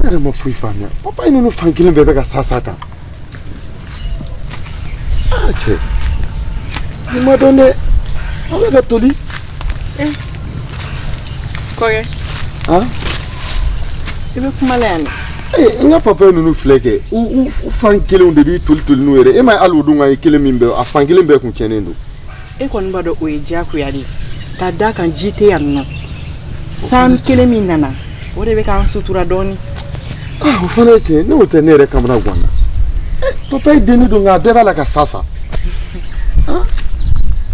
Ne yɛrɛ ma foyi faamuya. Papaye ninnu fan kelen bɛɛ bɛ ka sa sa tan. Aa cɛ, nin ma dɔn dɛ. A bɛ ka toli. Kɔkɛ. Han? I bɛ kuma la yan dɛ. Ee, n ka papaye ninnu filɛ kɛ, u fan kelenw de b'i toli toli n'u yɛrɛ. E ma ye hali o don ka ye kelen min bɛ, a fan kelen bɛɛ kun tiɲɛnen don. E kɔni b'a dɔn o ye diyagoya de ye. Ka d'a kan ji tɛ yan nɔ. San kelen min nana, o de bɛ k'an sutura dɔɔnin. Ah, o fana ye tiɲɛ ye. N'o tɛ ne yɛrɛ kamana gan na. Papaye denni don nka a bɛɛ b'a la ka sa sa.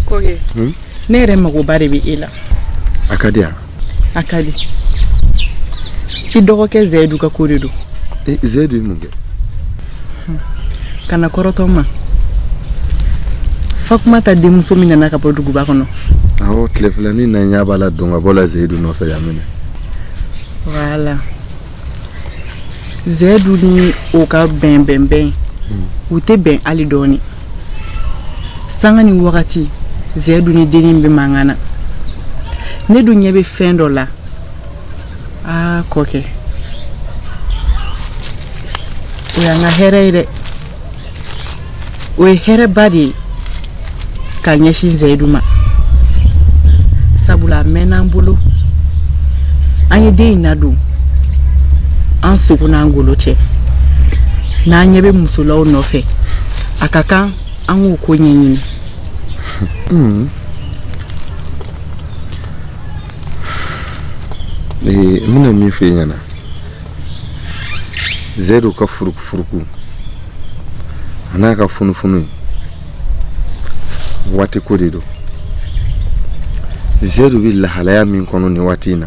Kɔkɛ, ne yɛrɛ magoba de bɛ e la. A ka di yan? A ka di. I dɔgɔkɛ Zayidu ka ko de don. Zayidu ye mun kɛ? Kana kɔrɔtɔ n ma. Fatumata denmuso min nana ka bɔ duguba kɔnɔ. Awɔ, tile filanin na ɲɛ b'a la don ka bɔ la Zayidu nɔfɛ yan minɛ. Voilà. Zayidu ni o ka bɛn bɛn bɛn, u tɛ bɛn hali dɔɔni. Sanga ni wagati, Zayidu ni dennin bɛ mankan na. Ne dun ɲɛ bɛ fɛn dɔ la. Aa kɔkɛ, o y'an ka hɛrɛ ye dɛ. O ye hɛrɛba de ye ka ɲɛsin Zayidu ma. Sabula a mɛnna an bolo. An ye den in ladon an sogo n'an golo cɛ. N'an ɲɛ bɛ musolaw nɔfɛ, a ka kan an k'o ko ɲɛɲini. N bɛna min fɔ e ɲɛna, Zayidu ka furukufuruku a n'a ka funufunu ye waati ko de don. Zayidu bɛ lahalaya min kɔnɔ nin waati in na,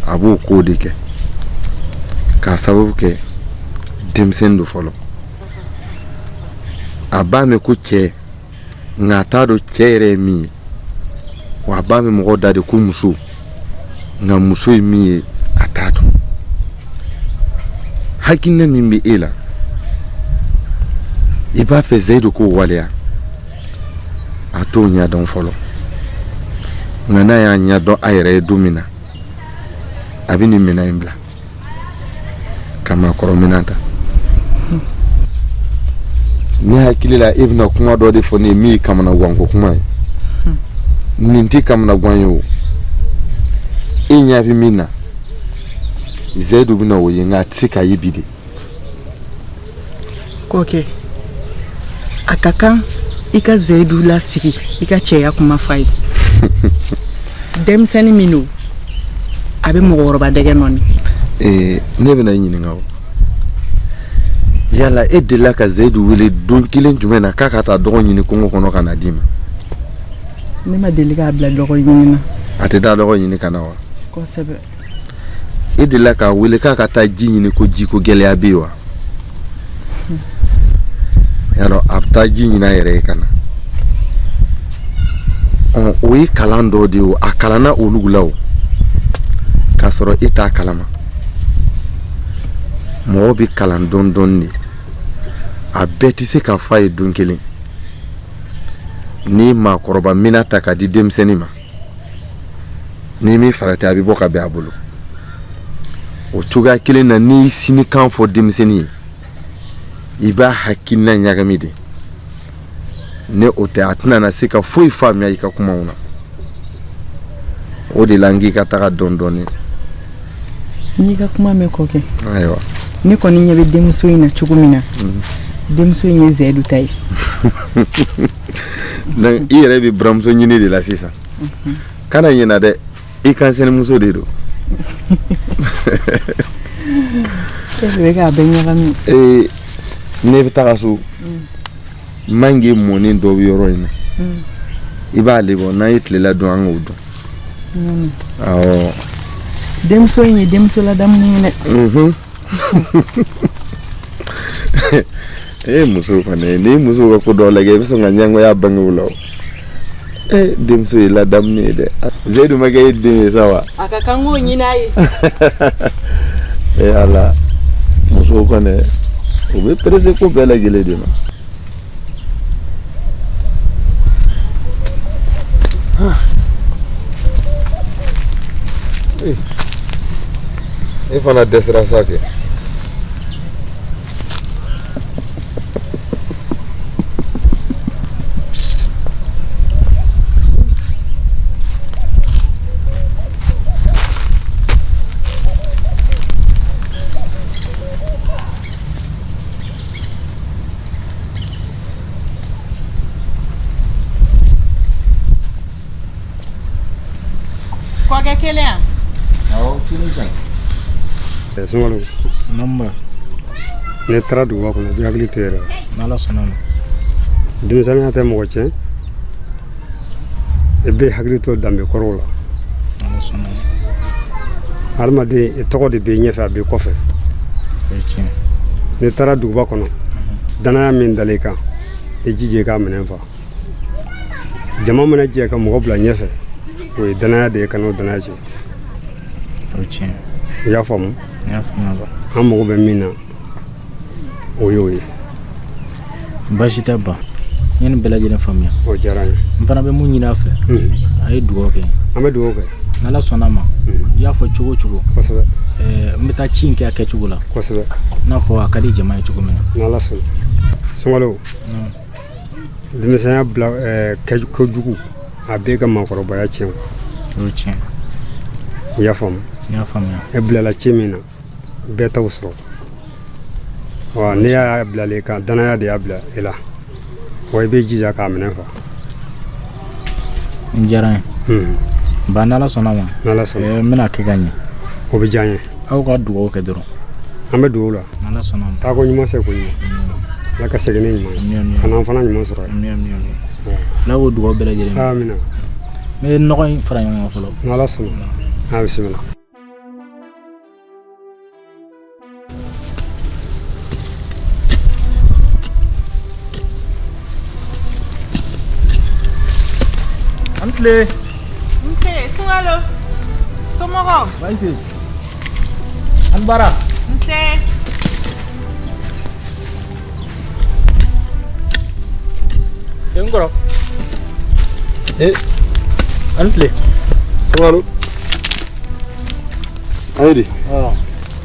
a b'o ko de kɛ k'a sababu kɛ denmisɛnnin don fɔlɔ. A b'a mɛn ko cɛ, nka a t'a dɔn cɛ yɛrɛ ye min ye. Wa a b'a mɛn mɔgɔw da de ko muso, nka muso ye min ye a t'a dɔn. Hakilina min bɛ e la, i b'a fɛ Zayidu k'o waleya, a t'o ɲɛdɔn fɔlɔ. Nka n'a y'a ɲɛdɔn a yɛrɛ ye don min na, a bɛ nin minɛn in bila ka maakɔrɔ minɛn ta. Ne hakili la e bɛna kuma dɔ de fɔ ne ye min ye kamanaganko kuma ye. Nin tɛ kamanagan ye o. E ɲɛ bɛ min na, Zayidu bɛna o ye, nka a tɛ se k'a ye bi de. Kɔkɛ, a ka kan i ka Zayidu lasigi, i ka cɛya kuma f'a ye. Denmisɛnnin min don, a bɛ mɔgɔkɔrɔba dɛgɛ nɔɔni. Ne bɛna i ɲininka o. Yala e delila ka Zayidu wele don kelen jumɛn na k'a ka taa dɔgɔ ɲini kungo kɔnɔ ka na d'i ma? Ne ma deli k'a bila dɔgɔ ɲini na. A tɛ taa dɔgɔ ɲini ka na wa? Kosɛbɛ. E delila k'a wele k'a ka taa ji ɲini ko jiko gɛlɛya bɛ yen wa? Yala a bɛ taa ji ɲini a yɛrɛ ye ka na. O ye kalan dɔ de ye o, a kalanna olu la o, k'a sɔrɔ e t'a kalama. Mɔgɔ bɛ kalan dɔɔni dɔɔni de, a bɛɛ tɛ se ka fɔ a ye don kelen. N'i ye maakɔrɔba minɛn ta ka di denmisɛnnin ma, n'i m'i farati a bɛ bɔ ka bɛn a bolo. O cogoya kelen na, n'i ye sinikan fɔ denmisɛnnin ye, i b'a hakilina ɲagami de. Ni o tɛ, a tɛna na se ka foyi faamuya i ka kumaw na. O de la n k'i ka taga dɔɔni dɔɔni. N y'i ka kuma mɛn kɔkɛ. Ayiwa. Ne kɔni ɲɛ bɛ denmuso in na cogo min na, denmuso in ye Zayidu ta ye. Donc i yɛrɛ bɛ buramuso ɲini de la sisan. Kana ɲina dɛ, i kansɛnimuso de don. E de bɛ k'a bɛɛ ɲagami. Ne bɛ taga so. Mange mɔnen dɔ bɛ yɔrɔ in na. I b'ale bɔ, n'an ye tilela dun, an k'o dun. Awɔ. Denmuso in ye denmuso ladamunen ye dɛ. E muso fana, n'i muso ka ko dɔw lajɛ, i bɛ sɔn ka ɲɛngoya bange o la o. Denmuso ye ladamunen ye dɛ. Zayidu ma kɛ e den ye sa wa? A ka kan k'o ɲini a ye. Ala, musow kɔni, u bɛ pressé ko bɛɛ lajɛlen de ma. E fana dɛsɛra sa kɛ. Kɔkɛ kelen yan. Awɔ, kelen ka ɲi. Sunkalo. Namba. Ne taara duguba kɔnɔ, i b'i hakili to i yɛrɛ la. N'Ala sɔnna ma. Denmisɛnninya tɛ mɔgɔ tiɲɛ. I bɛ hakili to danbe kɔrɔw la. N'Ala sɔnna ma. Hadamaden, i tɔgɔ de b'i ɲɛfɛ, a b'i kɔfɛ. O ye tiɲɛ. N'i taara duguba kɔnɔ, danaya min dalen i kan, i jija i k'a minɛn fa. Jama mana jɛ ka mɔgɔ bila ɲɛfɛ, o ye danaya de ye, kan'o danaya tiɲɛ. O ye tiɲɛ. I y'a faamu? N y'a faamuya ba. An mago bɛ min na, o y'o ye. Baasi tɛ ba. N ye nin bɛɛ lajɛlen faamuya. O diyara n ye. N fana bɛ mun ɲini a fɛ, a ye dugawu kɛ. An bɛ dugawu kɛ. N'Ala sɔnna ma, i y'a fɔ cogo o cogo. Kosɛbɛ. N bɛ taa ci in kɛ a kɛcogo la. Kosɛbɛ. I n'a fɔ a ka di jama ye cogo min na. N'Ala sɔnna. Sunkalo. Denmisɛnya bila kojugu a b'e ka maakɔrɔbaya tiɲɛ. O ye tiɲɛ. I y'a faamu? N y'a faamuya. E bilala ci min na, bɛɛ t'o sɔrɔ. Wa n'i y'a bilala i kan, danaya de y'a bila i la. Wa i b'i jija k'a minɛ fa. N diyara n ye. Ba, n'Ala sɔnna ma. N'Ala sɔnna. N bɛna kɛ ka ɲɛ. O bɛ diya n ye. Aw ka dugawu kɛ dɔrɔn. An bɛ dugawu la. N'Ala sɔnna ma. Taako ɲuman, se ko ɲuman. Ala ka segin ni ɲuman ye. Ka n'an fana ɲuman sɔrɔ yen. Ala k'o dugawu bɛɛ lajɛlen minɛ. Amina. N bɛ nɔgɔ in fara ɲɔgɔn kan fɔlɔ. N'Ala sɔnna. A bisimila. An tile. Nse, Sunkalo. Somɔgɔw? Baasi. An baara. Nse. N kɔrɔ. Eh. An tile. Sunkalo. A ye di?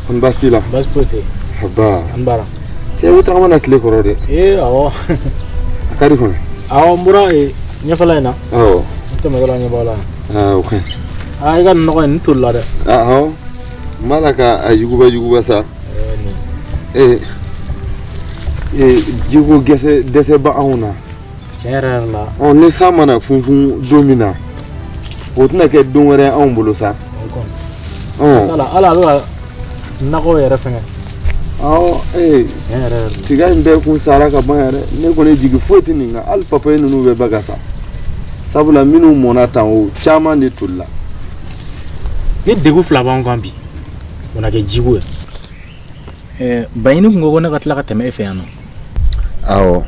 Kɔni baasi t'i la? Baasi foyi tɛ yen. Aba. An baara. Cɛ, i bɛ tagama na tile kɔrɔ dɛ. Ee, awɔ. A ka di kɔni? Awɔ, n bɔra ɲɛfɛla in na. Awɔ. N tɛmɛtɔla ɲɛ b'aw la. Aa, o ka ɲi. Aa, i ka nin nɔgɔ in, nin tolila dɛ. Awɔ. N b'a la ka a yuguba yuguba sa. Ee, jiko dɛsɛ bɛ anw na. Tiɲɛ yɛrɛ yɛrɛ la. Ɔ, ni san mana funfun don min na, o tɛna kɛ don wɛrɛ anw bolo sa. Ɔ. Ala a bɛ ka nakɔ yɛrɛ fɛngɛ. Awɔ, ee. Tiɲɛ yɛrɛ yɛrɛ la. Tiga in bɛɛ kun sara ka ban yɛrɛ. Ne kɔni jigi foyi tɛ nin kan. Hali papaye ninnu bɛɛ bɛ ka sa. Sabula minnu mɔnna tan, o caman de tolila. Ni degun fila b'anw kan bi, o na kɛ jiko ye. Baɲini kun ko ko ne ka tila ka tɛmɛ e fɛ yan nɔ. Awɔ.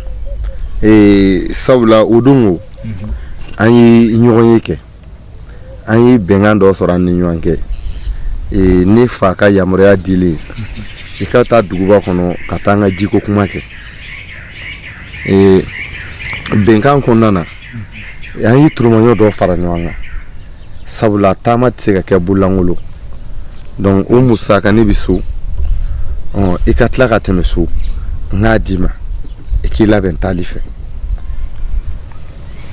Sabula o don o, an ye ɲɔgɔn ye kɛ. An ye bɛnkan dɔ sɔrɔ an ni ɲɔgɔn kɛ. Ne fa ka yamaruya dilen, i ka taa duguba kɔnɔ ka taa an ka jiko kuma kɛ. Bɛnkan kɔnɔna na, an ye turumaɲɔ dɔ fara ɲɔgɔn kan. Sabula taama tɛ se ka kɛ bololankolon. Donc o musaka ne bɛ so. I ka tila ka tɛmɛ so, n k'a d'i ma, i k'i labɛn taali fɛ.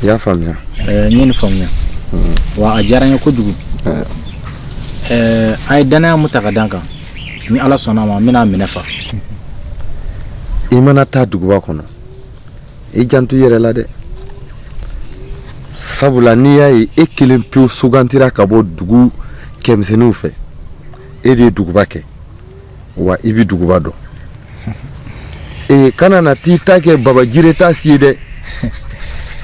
I y'a faamuya? N ye nin faamuya. Wa a diyara n ye kojugu. A ye danaya mun ta ka da n kan, ni Ala sɔnna a ma, n bɛna a minɛ fa. I mana taa duguba kɔnɔ, i janto i yɛrɛ la dɛ. Sabula n'i y'a ye e kelen pewu sugantira ka bɔ dugu cɛmisɛnninw fɛ, e de ye duguba kɛ, wa i bɛ duguba dɔn. Kana na t'i ta kɛ babajire ta si ye dɛ.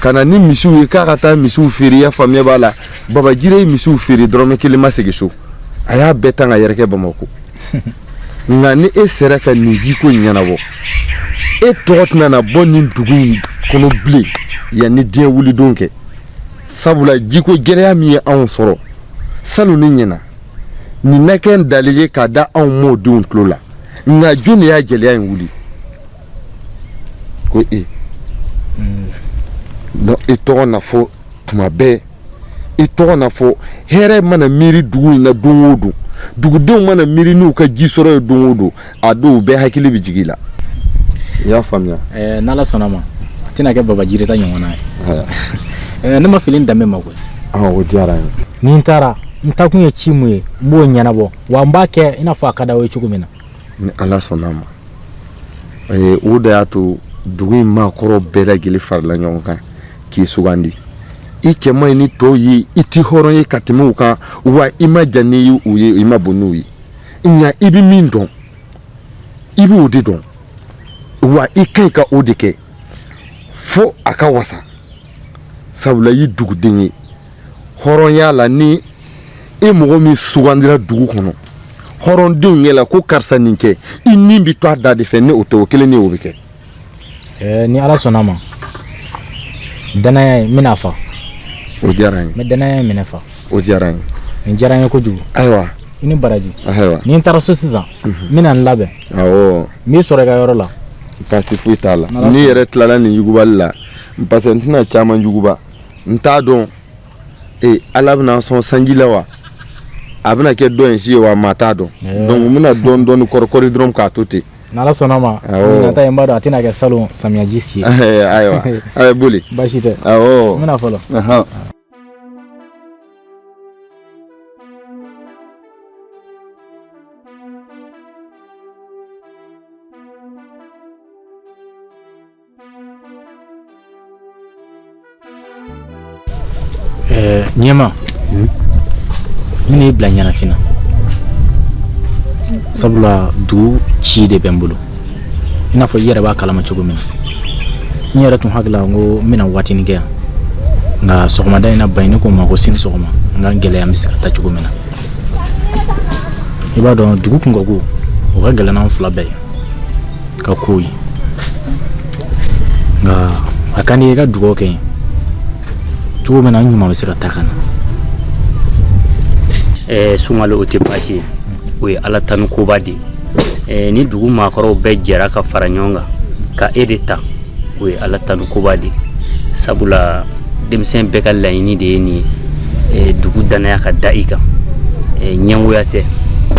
Ka na ni misiw ye k'a ka taa misiw feere, i y'a faamuya b'a la. Babajire ye misiw feere, dɔrɔmɛ kelen ma segin so. A y'a bɛɛ tan ka yɛrɛkɛ Bamakɔ. Nka ni e sera ka nin jiko in ɲɛnabɔ, e tɔgɔ tɛna na bɔ nin dugu in kɔnɔ bilen yanni diɲɛ wulidon kɛ. Sabula jiko gɛlɛya min ye anw sɔrɔ salon ni ɲɛna, nin na kɛ dali ye k'a da anw mɔdenw tulo la. Nka jɔn de y'a gɛlɛya in wuli? Ko e. Donc i tɔgɔ na fɔ tuma bɛɛ, i tɔgɔ na fɔ hɛrɛ mana miiri dugu in na don o don. Dugudenw mana miiri n'u ka ji sɔrɔ ye don o don, a dɔw bɛɛ hakili bɛ jigin i la. I y'a faamuya? Ɛɛ, n'Ala sɔnna ma, a tɛna kɛ baba jirita ɲɔgɔnna ye. Ɛɛ, ne ma fili n danbe ma koyi. O diyara n ye. Ni n taara, n taakun ye ci mun ye, n b'o ɲɛnabɔ, wa n b'a kɛ i n'a fɔ a ka d'aw ye cogo min na. Ni Ala sɔnna a ma. O de y'a to dugu in maakɔrɔ bɛɛ lajɛlen farala ɲɔgɔn kan k'i sugandi. I cɛ man ɲi ni tɔw ye, i tɛ hɔrɔn ye ka tɛmɛ u kan, wa i ma jan ni u ye, i ma bon n'u ye. Nka i bɛ min dɔn, i b'o de dɔn, wa i ka ɲi ka o de kɛ fo a ka wasa. Sabula i ye duguden ye hɔrɔnya la. Ni e mɔgɔ min sugandira dugu kɔnɔ hɔrɔndenw ɲɛ la ko karisa nin kɛ, i ni bɛ to a da de fɛ. Ni o tɛ, o kelen ni o bɛ kɛ. Ni Ala sɔnna ma, danaya in n bɛna fa. O diyara n ye. N bɛ danaya in minɛ fa. O diyara n ye. Nin diyara n ye kojugu. Ayiwa. I ni baraji. Ayiwa. Ni n taara so sisan, n bɛna n labɛn. Awɔ. N b'i sɔrɔ i ka yɔrɔ la. Baasi foyi t'a la. N'i yɛrɛ tilala nin yugubali la, parce que n tɛna caman yuguba, n t'a dɔn ee Ala bɛna sɔn sanji la wa, a bɛna kɛ dɔ in si ye wa, maa t'a dɔn. Donc n bɛna dɔɔni dɔɔni kɔrɔkɔri dɔrɔn k'a to ten. N'Ala sɔnna ma, nata in b'a dɔn a tɛna kɛ salon samiyaji si ye. Ayiwa, a ye boli. Baasi tɛ. Awɔ. N bɛna fɔlɔ. Ɲɛma, n bɛn'i bila ɲɛnafin na, sabula dugu ci de bɛ n bolo. I n'a fɔ i yɛrɛ b'a kalama cogo min na, n yɛrɛ tun hakili la ko n bɛna waatinin kɛ yan, nka sɔgɔmada in na Baɲini ko n ma ko sini sɔgɔma n ka gɛlɛya n bɛ se ka taa cogo min na. I b'a dɔn, dugu kunkanko o ka gɛlɛn n'an fila bɛɛ ye ka ko ye, nka a ka di i ka dugawu kɛ n ye cogo min na n ɲuman bɛ se ka taa ka na. Sunkalo, o tɛ baasi ye, o ye Ala tanu koba de ye. Ni dugu maakɔrɔw bɛɛ jɛra ka fara ɲɔgɔn kan ka e de ta, o ye Ala tanu koba de ye, sabula denmisɛn bɛɛ ka laɲini de ye nin ye, dugu danaya ka da i kan. Ɲɛngoya tɛ,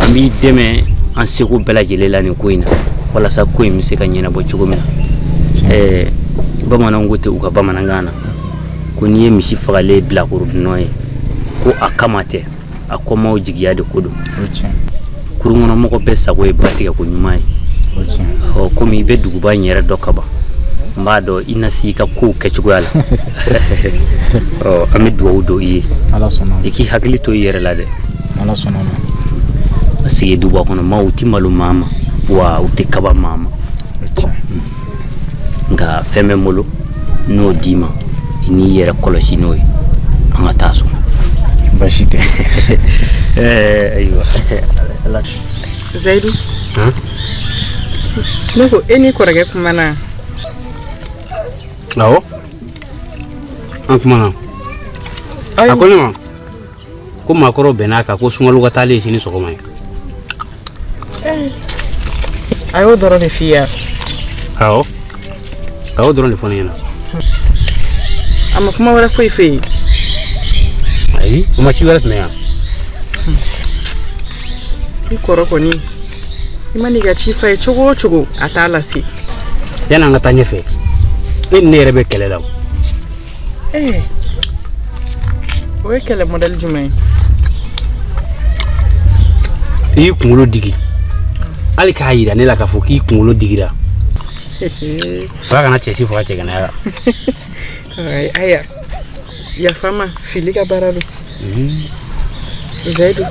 an b'i dɛmɛ an seko bɛɛ lajɛlen la nin ko in na, walasa ko in bɛ se ka ɲɛnabɔ cogo min na. Bamananw ko ten u ka bamanankan na ko n'i ye misi fagalen bilakoro nɔ ye, ko a kama tɛ, a kɔmaw jigiya de ko don. Kurunkɔnɔmɔgɔ bɛɛ sago ye ba tigɛ ko ɲuman ye. Ɔ, komi i bɛ duguba in yɛrɛ dɔn ka ban, n b'a dɔn i na se i ka kow kɛcogoya la. Ɔ, an bɛ dugawu don i ye, i k'i hakili to i yɛrɛ la dɛ. Ala sɔnna ma. Parce que duguba kɔnɔ maaw, u tɛ malo maa ma, wa u tɛ kaba maa ma. Nka fɛn bɛ n bolo, n'o d'i ma, i n'i yɛrɛ kɔlɔsi n'o ye. An ka taa so. Baasi tɛ. Ayiwa. Zayidu, ne ko e ni kɔrɔkɛ kumana? Awɔ, an kumana. A ko ne ma ko maakɔrɔw bɛnn'a kan ko Sunkalo ka taalen sini sɔgɔma ye. A y'o dɔrɔn de f'i ye? Awɔ, a y'o dɔrɔn de fɔ ne ɲɛna. A ma kuma wɛrɛ foyi f'e ye? Ayi, o ma ci wɛrɛ tun bɛ yan. I kɔrɔ kɔni, i man'i ka ci f'a ye cogo o cogo, a t'a lase. Yanni an ka taa ɲɛfɛ, e ni ne yɛrɛ bɛ kɛlɛ la o. Ee, o ye kɛlɛ mɔdɛli jumɛn ye? I y'i kunkolo digi, hali k'a yira ne la k'a fɔ k'i kunkolo digira. Ala kana cɛ si faga cɛganaya la. Aya, yafa ma, fili ka baara don. Zayidu,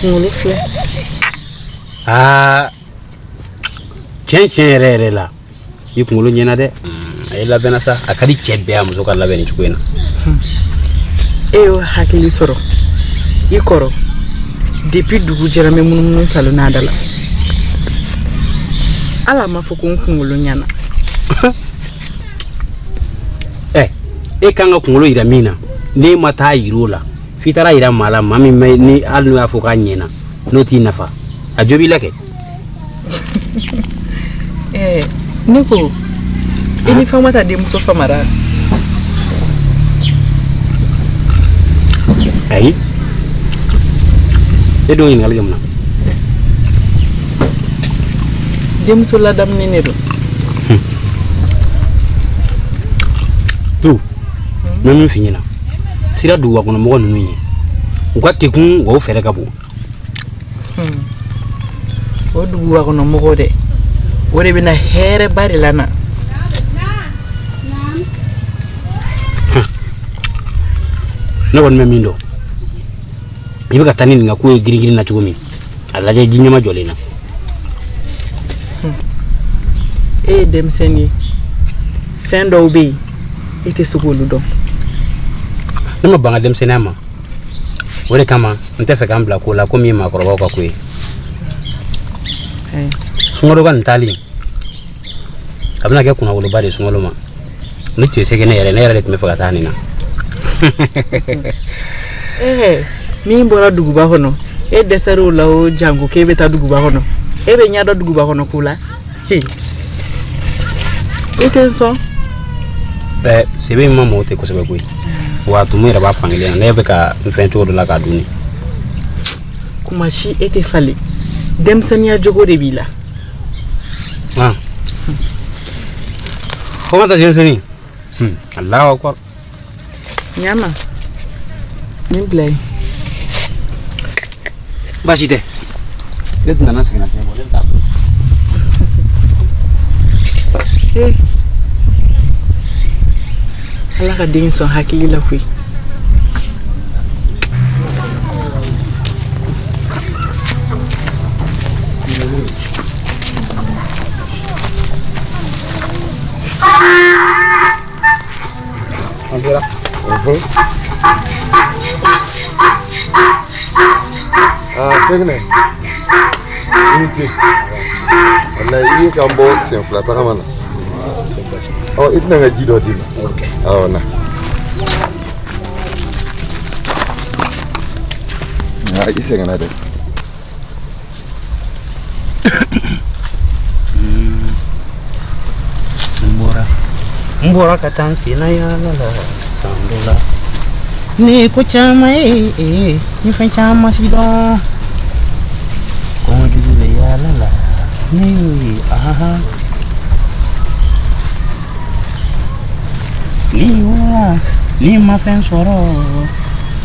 kunkolo filɛ. Aa, tiɲɛ tiɲɛ yɛrɛ yɛrɛ la, i kunkolo ɲɛna dɛ. A ye labɛnna sa, a ka di cɛ bɛɛ a muso ka labɛn nin cogo in na. E y'o hakili sɔrɔ i kɔrɔ depuis dugu jɛra, n bɛ munumunu salon n'a da la, ala m'a fɔ ko n kunkolo ɲɛna. Ɛ, e kan ka kunkolo yira min na, n'e ma taa yira o la, f'i taara yira maa la, maa min bɛ ni hali n'o y'a fɔ k'a ɲɛna, n'o t'i nafa, a jo b'i la kɛ. Ɛɛ, ne ko i ni Famata denmuso famara? Ayi. E dun ɲininkali kɛ mun na? Denmuso ladamunen de don. Tu, n bɛ min f'i ɲɛna, sira duguba kɔnɔ mɔgɔ ninnu ye, u ka kekun wa u fɛɛrɛ ka bon. O duguba kɔnɔ mɔgɔ dɛ, o de bɛna hɛrɛba de lana. Ne kɔni bɛ min dɔn, i bɛ ka taa ni nin ka ko ye girin-girin na cogo min, a lajɛ ji ɲɛma jɔlen na. E ye denmisɛnnin ye, fɛn dɔw bɛ yen e tɛ se k'olu dɔn. Ne ma ban ka denmisɛnninya ma, o de kama n tɛ fɛ k'an bila ko la ko min ye maakɔrɔbaw ka ko ye. Sunkalo ka nin taali a bɛna kɛ kunnawoloba de ye sunkalo ma. Ni tun ye se kɛ ne yɛrɛ, ne yɛrɛ de tun bɛ fɛ ka taa nin na. Min bɔra duguba kɔnɔ, e dɛsɛr'o la o, janko k'e bɛ taa duguba kɔnɔ, e bɛ ɲɛ dɔn duguba kɔnɔ ko la. E tɛ n sɔn. Sebe in ma mɔgɔ tɛ kosɛbɛ koyi, wa tumu yɛrɛ b'a fankelen na, ne bɛ ka n fɛn cogo dɔ la k'a dun de. Kuma si e tɛ falen, denmisɛnninya jogo de b'i la. Ko ma taa denmisɛnnin. Alahu akbar. Ɲama, nin bila yen. Baasi tɛ. Ne tun nana sɛgɛnnafiɲɛ bɔ, ne bɛ taa so. Ala ka den sɔn hakili la koyi. An sera. Aa Sɛkinɛ, i ni ce. Walayi i ye k'an bɔ siɲɛ fila tagama na. Ɔ i tɛna n ka ji dɔ d'i ma? Awɔ na. Aa i sɛgɛnna dɛ. N bɔra ka taa n senna yaala la san dɔ la. Ne ye ko caman ye, n ye fɛn caman si dɔn. Kɔngɔ jugu bɛ yaala la, ne y'o ye ahan. Ni wa ni ma fɛn sɔrɔ,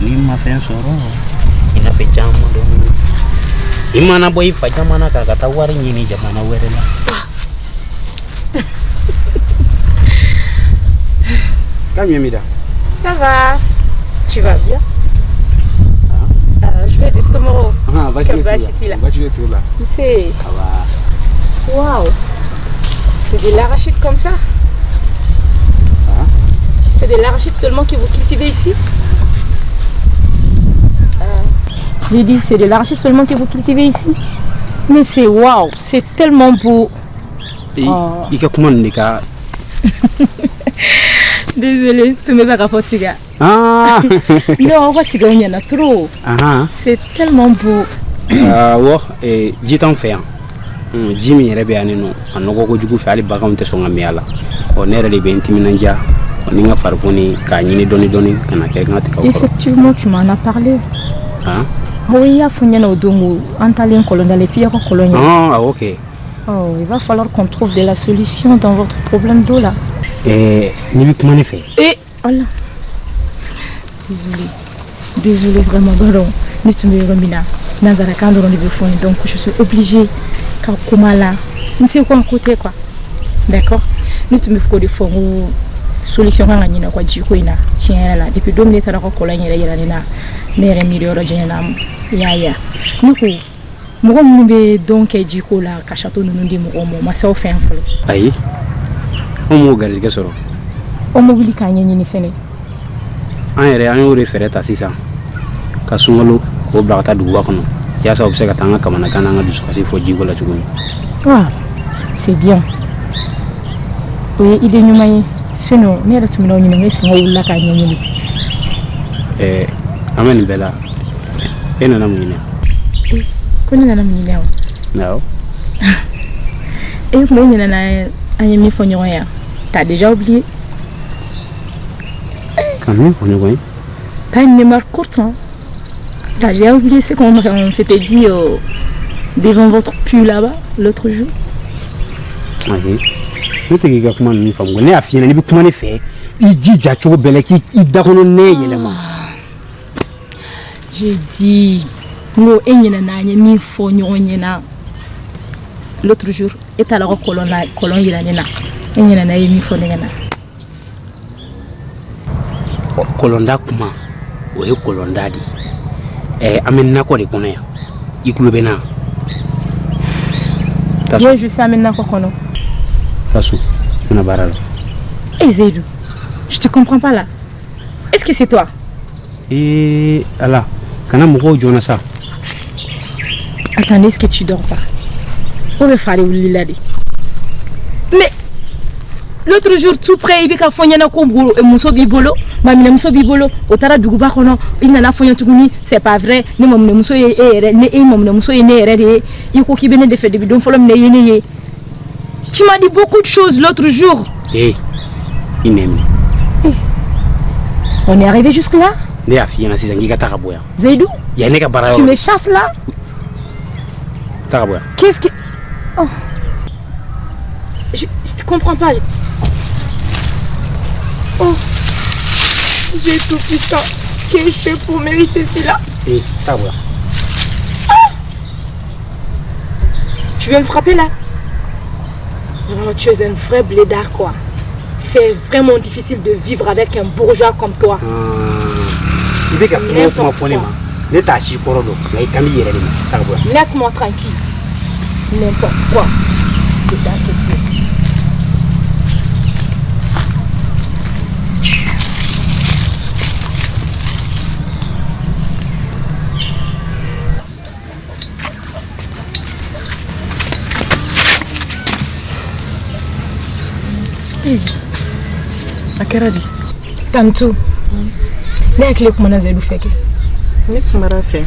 ni ma fɛn sɔrɔ, i na fɛn caman dɔn. I mana bɔ i fa jamana kan ka taa wari ɲini jamana wɛrɛ la. Ça va? Tu vas bien? Je vais justement. Ah, va là. C'est. Waouh! C'est de l'arachide comme ça? Ah. C'est de l'arachide seulement que vous cultivez ici? J'ai dit, c'est de l'arachide seulement que vous cultivez ici? Mais c'est waouh! C'est tellement beau! Désolée, tu me vas rapporter. Ah. Non, on va il y en a trop. C'est tellement beau. Ouais, ji t'anw fɛ yan. Ji min yɛrɛ bɛ yan nɔ, a nɔgɔ kojugu fɛ, hali baganw tɛ sɔn ka min a la. Ɔ ne yɛrɛ de bɛ n timinandiya ni n ka farikolo ni k'a ɲini dɔɔni dɔɔni ka na kɛ n ka tigaw kɔrɔ. Effectivement, tu m'en as parlé. Ah. Oui, il y a fɔ n ɲɛna o don ko an taalen kɔlɔnda la f'i ka kɔlɔn ye. Ah, ok. Oh, il va falloir qu'on trouve de la solution dans votre problème d'eau là. N'i bɛ kuma ne fɛ. Eh, Allah. Désolée. Désolée vraiment, pardon. Ne tun bɛ yɔrɔ min na, nanzarakan dɔrɔn de bɛ fɔ yen, donc je suis obligée ka kuma la. N se ko n ko tɛ quoi. D'accord? Ne tun bɛ fɛ k'o de fɔ n ko solution kan ka ɲini aw ka jiko in na tiɲɛ yɛrɛ la. Depuis don min ne taara aw ka kɔlɔn in yɛrɛ yira ne na, ne yɛrɛ miiri yɔrɔ janyana i y'a ye wa. Ne ko mɔgɔ minnu bɛ dɔn kɛ jiko la ka château ninnu di mɔgɔw ma, o ma se aw fɛ yan fɔlɔ. Ayi, anw m'o garijɛgɛ sɔrɔ. Aw ma wuli k'a ɲɛɲini fɛnɛ. An yɛrɛ an y'o de fɛɛrɛ ta sisan ka sunkalo k'o bila ka taa duguba kɔnɔ yaasa u bɛ se ka taa an ka kamanagan n'an ka dusukasi fɔ jiko la cogo min. Ah, c'est bien. O ye idée ɲuman ye. Sinon ne yɛrɛ tun bɛna aw ɲininka est-ce que aw wulila k'a ɲɛɲini. An bɛ nin bɛɛ la, e nana mun ɲini? Ko ne nana mun ɲini awɔ? Awɔ. E kuma e ɲinɛna an ye min fɔ ɲɔgɔn ye. T'as déjà oublié? Ka min fɔ ɲɔgɔn ye? T'as une mémoire courte, hein? T'as déjà oublié ce qu'on s'était dit devant votre puits là-bas l'autre jour? Ayi, ne tɛ k'i ka kuma ninnu faamu. Ne y'a f'i ɲɛna, n'i bɛ kuma ne fɛ, i jija cogo bɛɛ la k'i da kɔnɔ nɛ yɛlɛma. J'ai dit n ko e ɲinɛna an ye min fɔ ɲɔgɔn ɲɛna l'autre jour, e taara ka kɔlɔn la, kɔlɔn yira ne na, e ɲinɛna e ye min fɔ ne ɲɛna. Kɔlɔnda kuma, o ye kɔlɔnda de ye. An bɛ nakɔ de kɔnɔ yan, i tulo bɛ n na? Oui, je sais, an bɛ nakɔ kɔnɔ. Taa so, n bɛna baara la. Eh Seydou, je te comprends pas là. Est-ce que c'est toi? Ee Ala, kana mɔgɔw jɔna sa. Attendez, est-ce que tu dors pas? O bɛ fa de wulila de. Mais l'autre jour tout près, i bɛ ka fɔ n ɲɛna ko muso b'i bolo, maminɛmuso b'i bolo, o taara duguba kɔnɔ, i nana fɔ n ye tuguni, c'est pas vrai, ne maminɛmuso ye e yɛrɛ, ne e maminɛmuso ye ne yɛrɛ de ye, i ko k'i bɛ ne de fɛ depuis don fɔlɔ min na i ye ne ye. Tu m'as dit beaucoup de choses l'autre jour. Ee, i nɛ minɛ. On est arrivé jusque là? Ne y'a f'i ɲɛna sisan k'i ka taa ka bɔ yan. Seydou? Yan ne ka baara yɔrɔ. Tu me chasses là? Taa ka bɔ yan. Qu'est-ce que... Oh. Je te comprends pas. Oh. J'ai tout puissant. Qu'est-ce que je fais pour mériter cela? Eh, taa ka bɔ yan. Ah! Tu viens me frapper là? Non, tu es un vrai blédard quoi. C'est vraiment difficile de vivre avec un bourgeois comme toi. I bɛ ka kuma o kuma fɔ ne ma, ne t'a si kɔrɔ dɔn, nka i kan b'i yɛrɛ de ma. Taa ka bɔ yan. Laisse-moi tranquille. N'importe quoi. Blédard que tu es. A kɛra di? Tantu, ne hakili kumana Seydou fɛ kɛ. Ne kumara fɛ.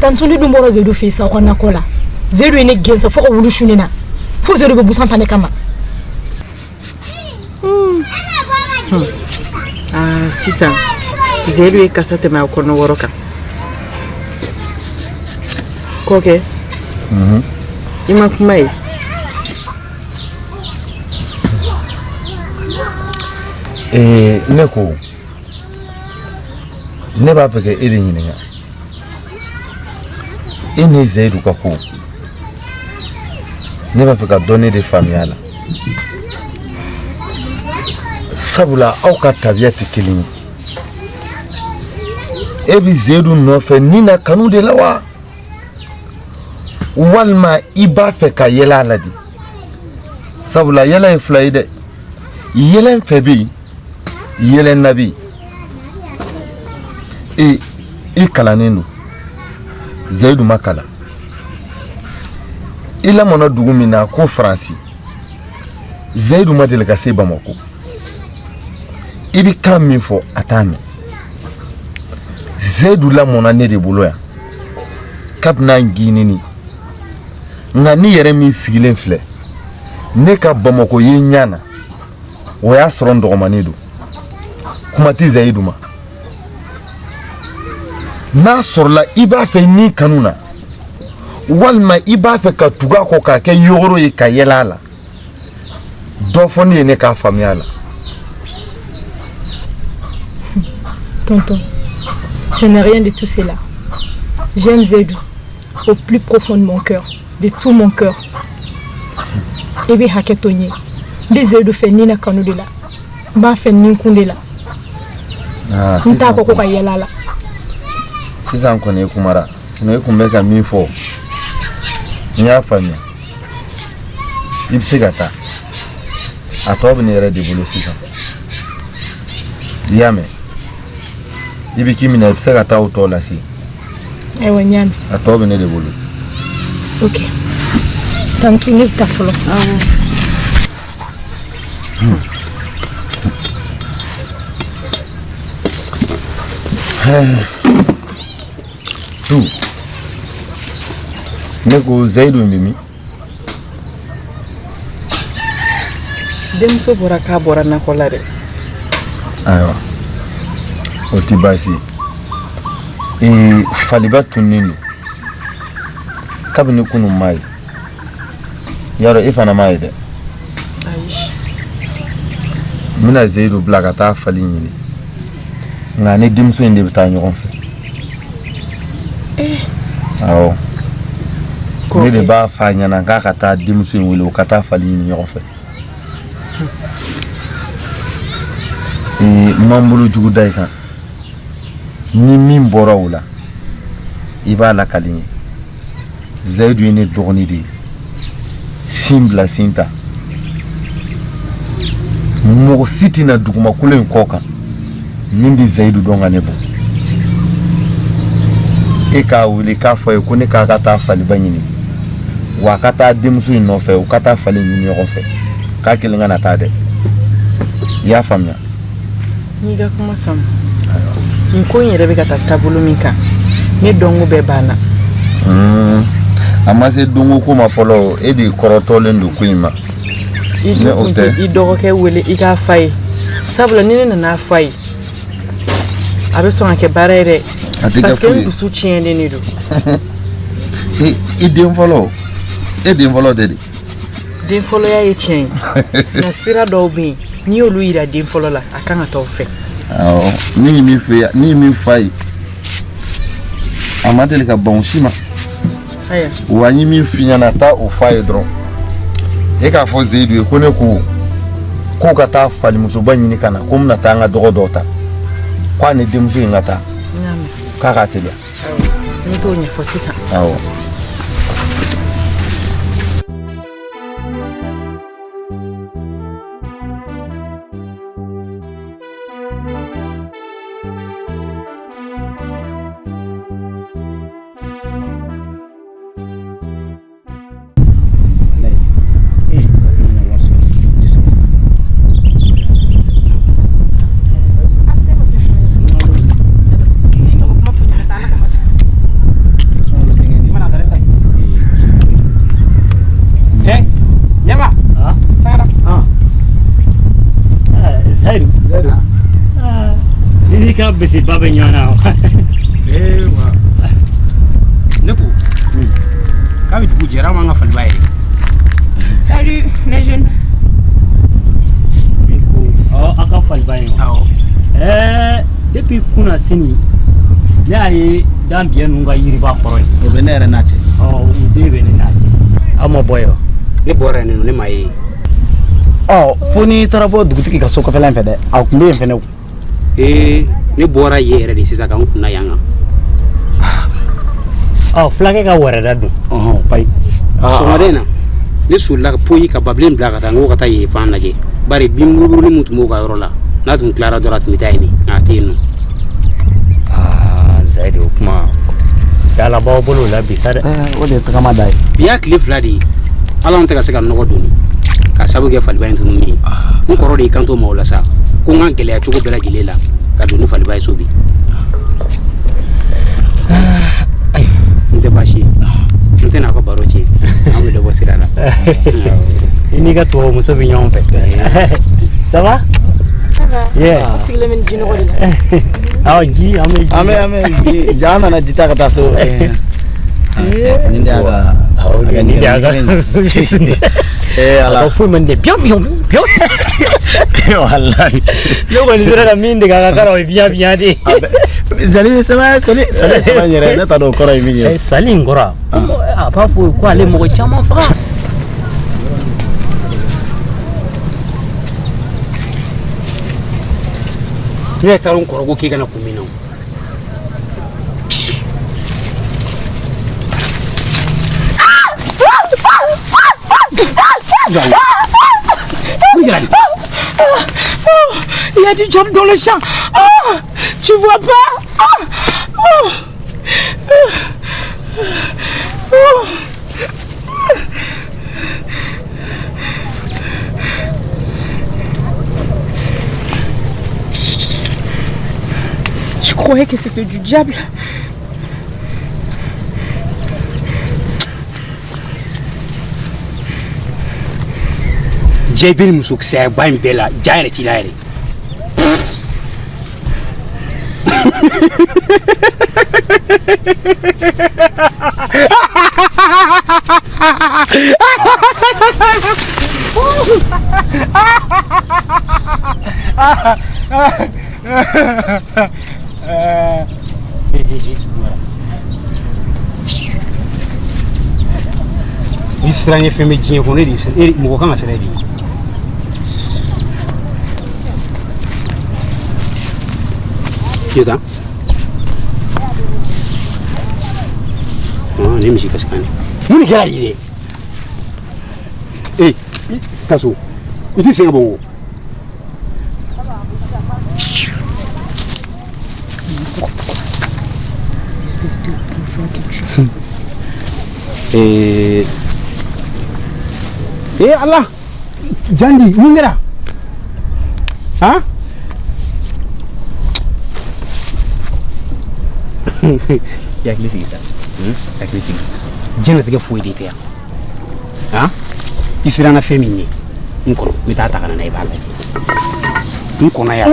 Tantu, ne dun bɔra Seydou fɛ yen sa, aw ka nakɔ la. Seydou ye ne gɛn sa fo ka wulu su ne na. Fo Seydou bɛ busan ta ne kama. Aa, sisan Seydou ye kasa tɛmɛ a kɔnɔ wɔrɔ kan. Kɔkɛ, i ma kuma ye? Ne ko ne b'a fɛ ka e de ɲininka, e ni Seydou ka ko, ne b'a fɛ ka dɔɔnin de faamuya a la, sabula aw ka tabiya tɛ kelen ye. E bɛ Seydou nɔfɛ ni na kanu de la wa, walima i b'a fɛ ka yɛlɛ a la de? Sabula yɛlɛ ye fila ye dɛ, yɛlɛn fɛ bɛ yen, yɛlɛn na bɛ yen. E kalannen don, Seydou ma kalan. I lamɔna dugu min na ko Faransi, Seydou ma deli ka se Bamakɔ. I bɛ kan min fɔ a t'a mɛn. Seydou lamɔna ne de bolo yan kabini an ginini, nka ne yɛrɛ min sigilen filɛ, ne ka Bamakɔ ye ɲɛ na, o y'a sɔrɔ n dɔgɔmanin don. Kuma tɛ Seydou ma. N'a sɔrɔla i b'a fɛ ni kanu na, walima i b'a fɛ ka tugu a kɔ k'a kɛ yogoro ye ka yɛlɛ a la, dɔ fɔ ne ye ne k'a faamuya a la. Tonton, ce n'est rien de tout cela. J'aime Seydou au plus profond de mon cœur, de tout mon cœur. I bɛ hakɛ to n ye. N bɛ Seydou fɛ ni na kanu de la. N b'a fɛ ni kun de la. N t'a kɔ ko ka yɛlɛ a la. Sisan kɔni e kumara, sinon e kun bɛ ka min fɔ, n y'a faamuya. I bɛ se ka taa, a tɔ bɛ ne yɛrɛ de bolo sisan. I y'a mɛn? I bɛ k'i minɛ, i bɛ se ka taa o tɔ lase. Ayiwa, n y'a mɛn. A tɔ bɛ ne de bolo. Ok. Tantu, ne bɛ taa fɔlɔ. Awɔ. Tu, ne ko Seydou bɛ min? Denmuso bɔra k'a bɔra nakɔ la dɛ. Ayiwa, o tɛ baasi ye. Ee, faliba tununnen don kabini kunun m'a ye. Yarɔ e fana m'a ye dɛ? Ayi. N bɛna Zeyidu bila ka taa fali ɲini, nka ni denmuso in de bɛ taa ɲɔgɔn fɛ. Awɔ, ne de b'a f'a ɲɛna k'a ka taa denmuso in wele, u ka taa fali ɲini ɲɔgɔn fɛ. Ee, n ma n bolo jugu da i kan. Ni min bɔra o la, i b'a lakali n ye. Zayidu ye ne dɔgɔnin de ye, sin bila sin ta. Mɔgɔ si tɛna dugumakolo in kɔ kan min bɛ Zayidu dɔn ka ne bɔ. E k'a wele k'a fɔ a ye ko ne k'a ka taa faliba ɲini, wa a ka taa denmuso in nɔfɛ, u ka taa fali ɲini ɲɔgɔn fɛ, k'a kelen kana taa dɛ. I y'a faamuya? N y'i ka kuma faamu. Nin ko in yɛrɛ bɛ ka taa taabolo min kan, ne dɔnko bɛɛ banna. A ma se donko ko ma fɔlɔ. E de kɔrɔtɔlen don ko in ma. I Ne o tun tɛ. tɛ i dɔgɔkɛ wele i k'a f'a ye, sabula ni ne nana f'a ye, a bɛ sɔn ka kɛ baara ye dɛ. A tɛ kɛ Parce que foyi n ye. dusu tiɲɛnen de don. I den fɔlɔ, e den fɔlɔ tɛ de? Den fɔlɔya ye tiɲɛ ye, nka sira dɔw bɛ yen, n'i y'olu yira den fɔlɔ la, a kan ka taa o fɛ. Awɔ, ne ye min f'i ye, ne ye min f'a ye, a ma deli ka ban o si ma. Ayiwa. Wa n ye min f'i ɲɛna, taa o f'a ye dɔrɔn. E k'a fɔ Zeyidu ye ko ne ko k'o ka taa falimusoba ɲini ka na, ko n bɛna taa n ka dɔgɔ dɔw ta, k'a ni denmuso in ka taa. N y'a mɛn. K'a k'a teliya. N bɛ t'o ɲɛfɔ sisan. Awɔ. Zayidu. Ni n'i ka bisiba bɛ ɲɔgɔn na. Ee wa ne ko k'a bɛ dugu jɛra, an b'an ka faliba yɛrɛ. Salut les jeunes. Ɔ, aw ka faliba in wa? Awɔ. Depuis kunna sini, ne y'a ye dan biyɛn ninnu ka yiriba kɔrɔ yen. O bɛ ne yɛrɛ n'a cɛ. Ɔ, o den bɛ ne n'a cɛ. Aw ma bɔ yen wa? Ne bɔra yen nɔ, ne ma ye. Ɔ, fo n'i taara bɔ dugutigi ka so kɔfɛla in fɛ dɛ, a tun bɛ yen fɛnɛ o. Ee, ne bɔra yen yɛrɛ de sisan ka n kunna yan kan. Ɔ, fulakɛ ka wɛrɛda dun. Ɔhɔn, payi. Sɔgɔmada in na, ne solila ka poyi ka babilen bila ka taa, n ko ka taa yen fan lajɛ, bari bin buruburunin min tun b'o ka yɔrɔ la, n'a tun tilara dɔrɔn, a tun bɛ taa yen, nka a tɛ yen nɔ. Aa Zayidu, o kuma dala b'aw bolo o la bi sa dɛ. O de ye tagama da ye. Bi y'a tile 2 de ye, hali anw tɛ ka se ka nɔgɔ doni ka sabu kɛ faliba in tununi ye. N kɔrɔ de y'i kanto ma o la sa, ko n ka gɛlɛya cogo bɛɛ lajɛlen la ka don ni faliba ye so bi. N tɛ baasi ye, n tɛna aw ka baro tiɲɛ, an bɛ dɔ bɔ sira la. I n'i ka tubabumuso bɛ ɲɔgɔn fɛ. Ça va? Ça va. Yeah. Aw sigilen bɛ nin jinɔgɔ de la. Awɔ, ji, an bɛ ji. An bɛ ji, ja an nana ji ta ka taa so. Nin de y'a ka. Nin de y'a ka. Ee A Ala. ka foyi man di biyan biyan biyan. Walayi. Ne kɔni sera ka min dege a ka kan na, o ye biyan biyan de ye. Sali saba, sali sali saba in yɛrɛ, ne t'a dɔn o kɔrɔ ye min ye. Sali in kɔrɔ, a b'a fɔ ko ale mɔgɔ caman faga. Ne yɛrɛ taara n kɔrɔ ko k'e kana kun min na o. Il y a du diable dans le champ. Oh, tu vois pas? Oh, oh. Oh. Je croyais que c'était du diable. Jɛ bɛ nin musokisɛba in bɛɛ la, ja yɛrɛ t'i la yɛrɛ. Ni siran ye fɛn bɛ diɲɛ kɔnɔ, e de e mɔgɔ kan ka siran e de ɲɛ. Jota. Ni misi kasikan de. Mun de kɛra yen dɛ? Ee, taa so. I t'i sen ka bɔ n kɔ. Espèce de bourgeois que tu es. Ee, ee Ala, Jandi, mun kɛra? Han? I hakili sigi sa. Hakili sigi. Diɲɛlatigɛ foyi de tɛ yan. Han? I siranna fɛn min ɲɛ, n kɔnɔ, n bɛ taa ta ka na n'a ye, i b'a lajɛ. N kɔnɔ yan.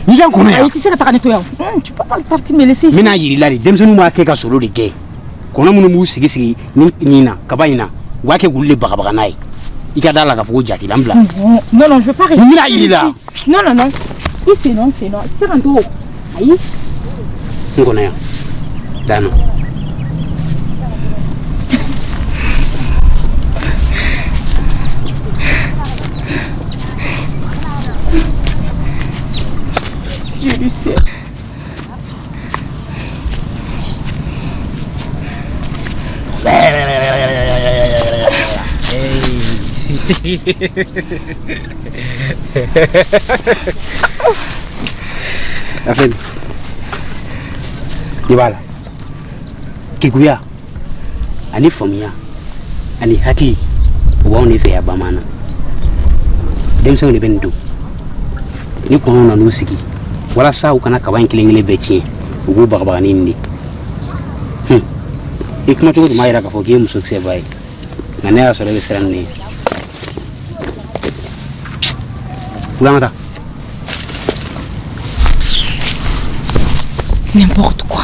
N'i ka n kɔnɔ yan. Ayi, i tɛ se ka taga ne to yan. Tu peux pas partir me laisser N ici. bɛna yir'i la de, denmisɛnninw b'a kɛ ka solo de gɛn. Kɔnɔ minnu b'u sigi sigi nin na, kaba in na, u b'a kɛ k'olu de bagabaga n'a ye. I ka da la k'a fɔ ko ja t'i la, n bila. Non, non, non, je veux pas rester. N bɛna yir'i la. Non, non, non. I c'est non, c'est non. I tɛ se ka n to. Ayi. N kɔnɔ yan. Dan nɔ. Je le sais. A filɛ nin ye. I b'a la. Keguya ani faamuya ani hakili, o b'anw de fɛ yan bamanan. Denmisɛnw de bɛ nin don. Ni kɔnɔw nan'u sigi, walasa u kana kaba in kelen kelen bɛɛ tiɲɛ, u b'u bagabaga ni nin de. I kuma cogo tun b'a jira k'a fɔ k'i ye musokisɛba ye, nka ne y'a sɔrɔ e bɛ siran ni ne ye. Wuli, an ka taa. N'importe quoi.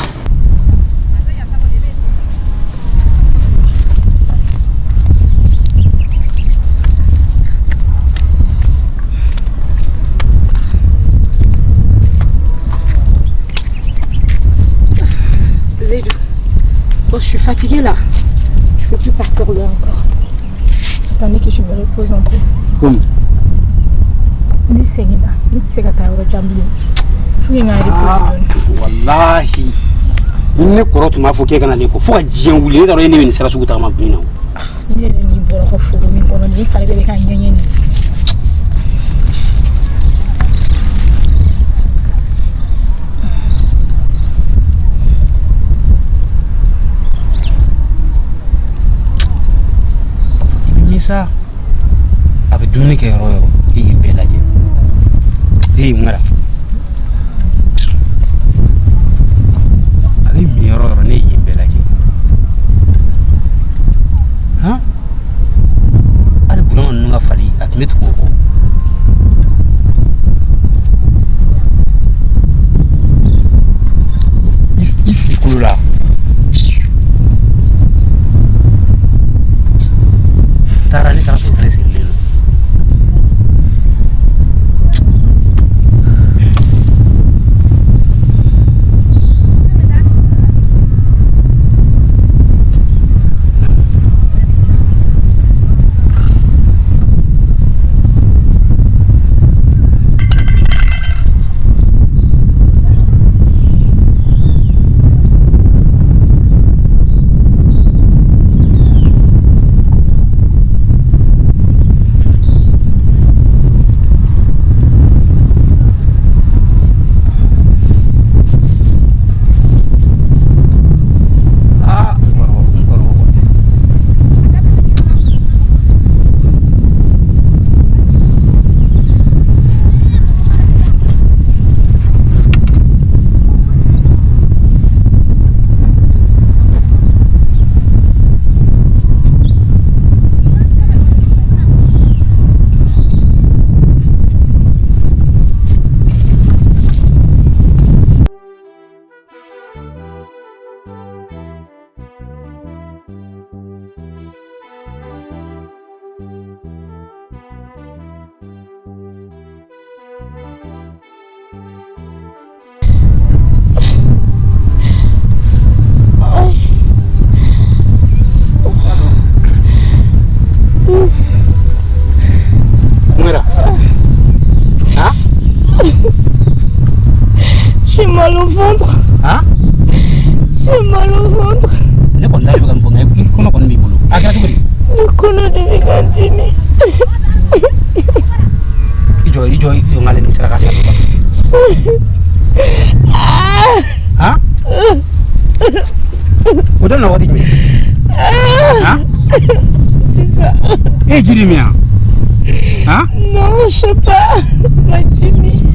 Zédou, bon, je suis fatiguée là. Je peux plus partir loin encore. Attendez que je me repose un peu. Comme Ne sɛgɛnna, ne tɛ se ka taa yɔrɔ jan bilen. Faut que n ka reposer dɔɔni. Walahi, ni ne kɔrɔ tun b'a fɔ k'e kana ne kɔ fo ka diɲɛ wuli, ne t'a dɔn e ne bɛ nin sira sugu tagama bi na. Ne yɛrɛ ni bɔra ka foro min kɔnɔ nin, fari bɛɛ bɛ ka ŋɛɲɛ nin. I bɛ min sa, a bɛ dumuni kɛ yɔrɔ o yɔrɔ, e y'i bɛɛ lajɛ. Ee, mun kɛra? A bɛ min yɔrɔ o yɔrɔ, ne ye yen bɛɛ lajɛ. Han, hali Burama ninnu ka fali, a tun bɛ tugu o kɔ. I sigi kolo la. Taara, ne taara sɔrɔ o fɛnɛ sirilen don. J'ai mal au ventre. Hein? J'ai mal au ventre. Ne kɔni t'a dɔn ka nin fɔ nka i kɔnɔ kɔni b'i bolo. A kɛra cogo di? Ne kɔnɔ de bɛ ka n dimi. I jɔ, i jɔ, i jɔ n k'ale ni saraka sa. Han? O daminɛ waati jumɛn? Han? Sisan. E ye ji de min wa? Han? Non, je sais pas. Ma ji min.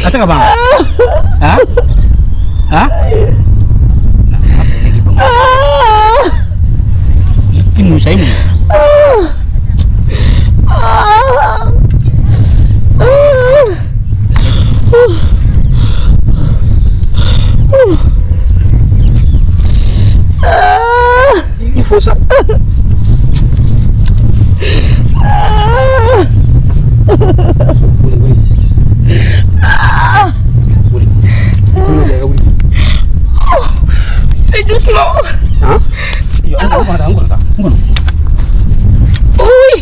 A tɛ ka ban wa? Han? Han? I mun sa, i mun? Il faut ça. Wuli, wuli. Wuli. Wuli. Fais doucement. Hein? I jɔ, n kɔnɔ ta, n kɔnɔ ta, n kɔnɔ. Oui.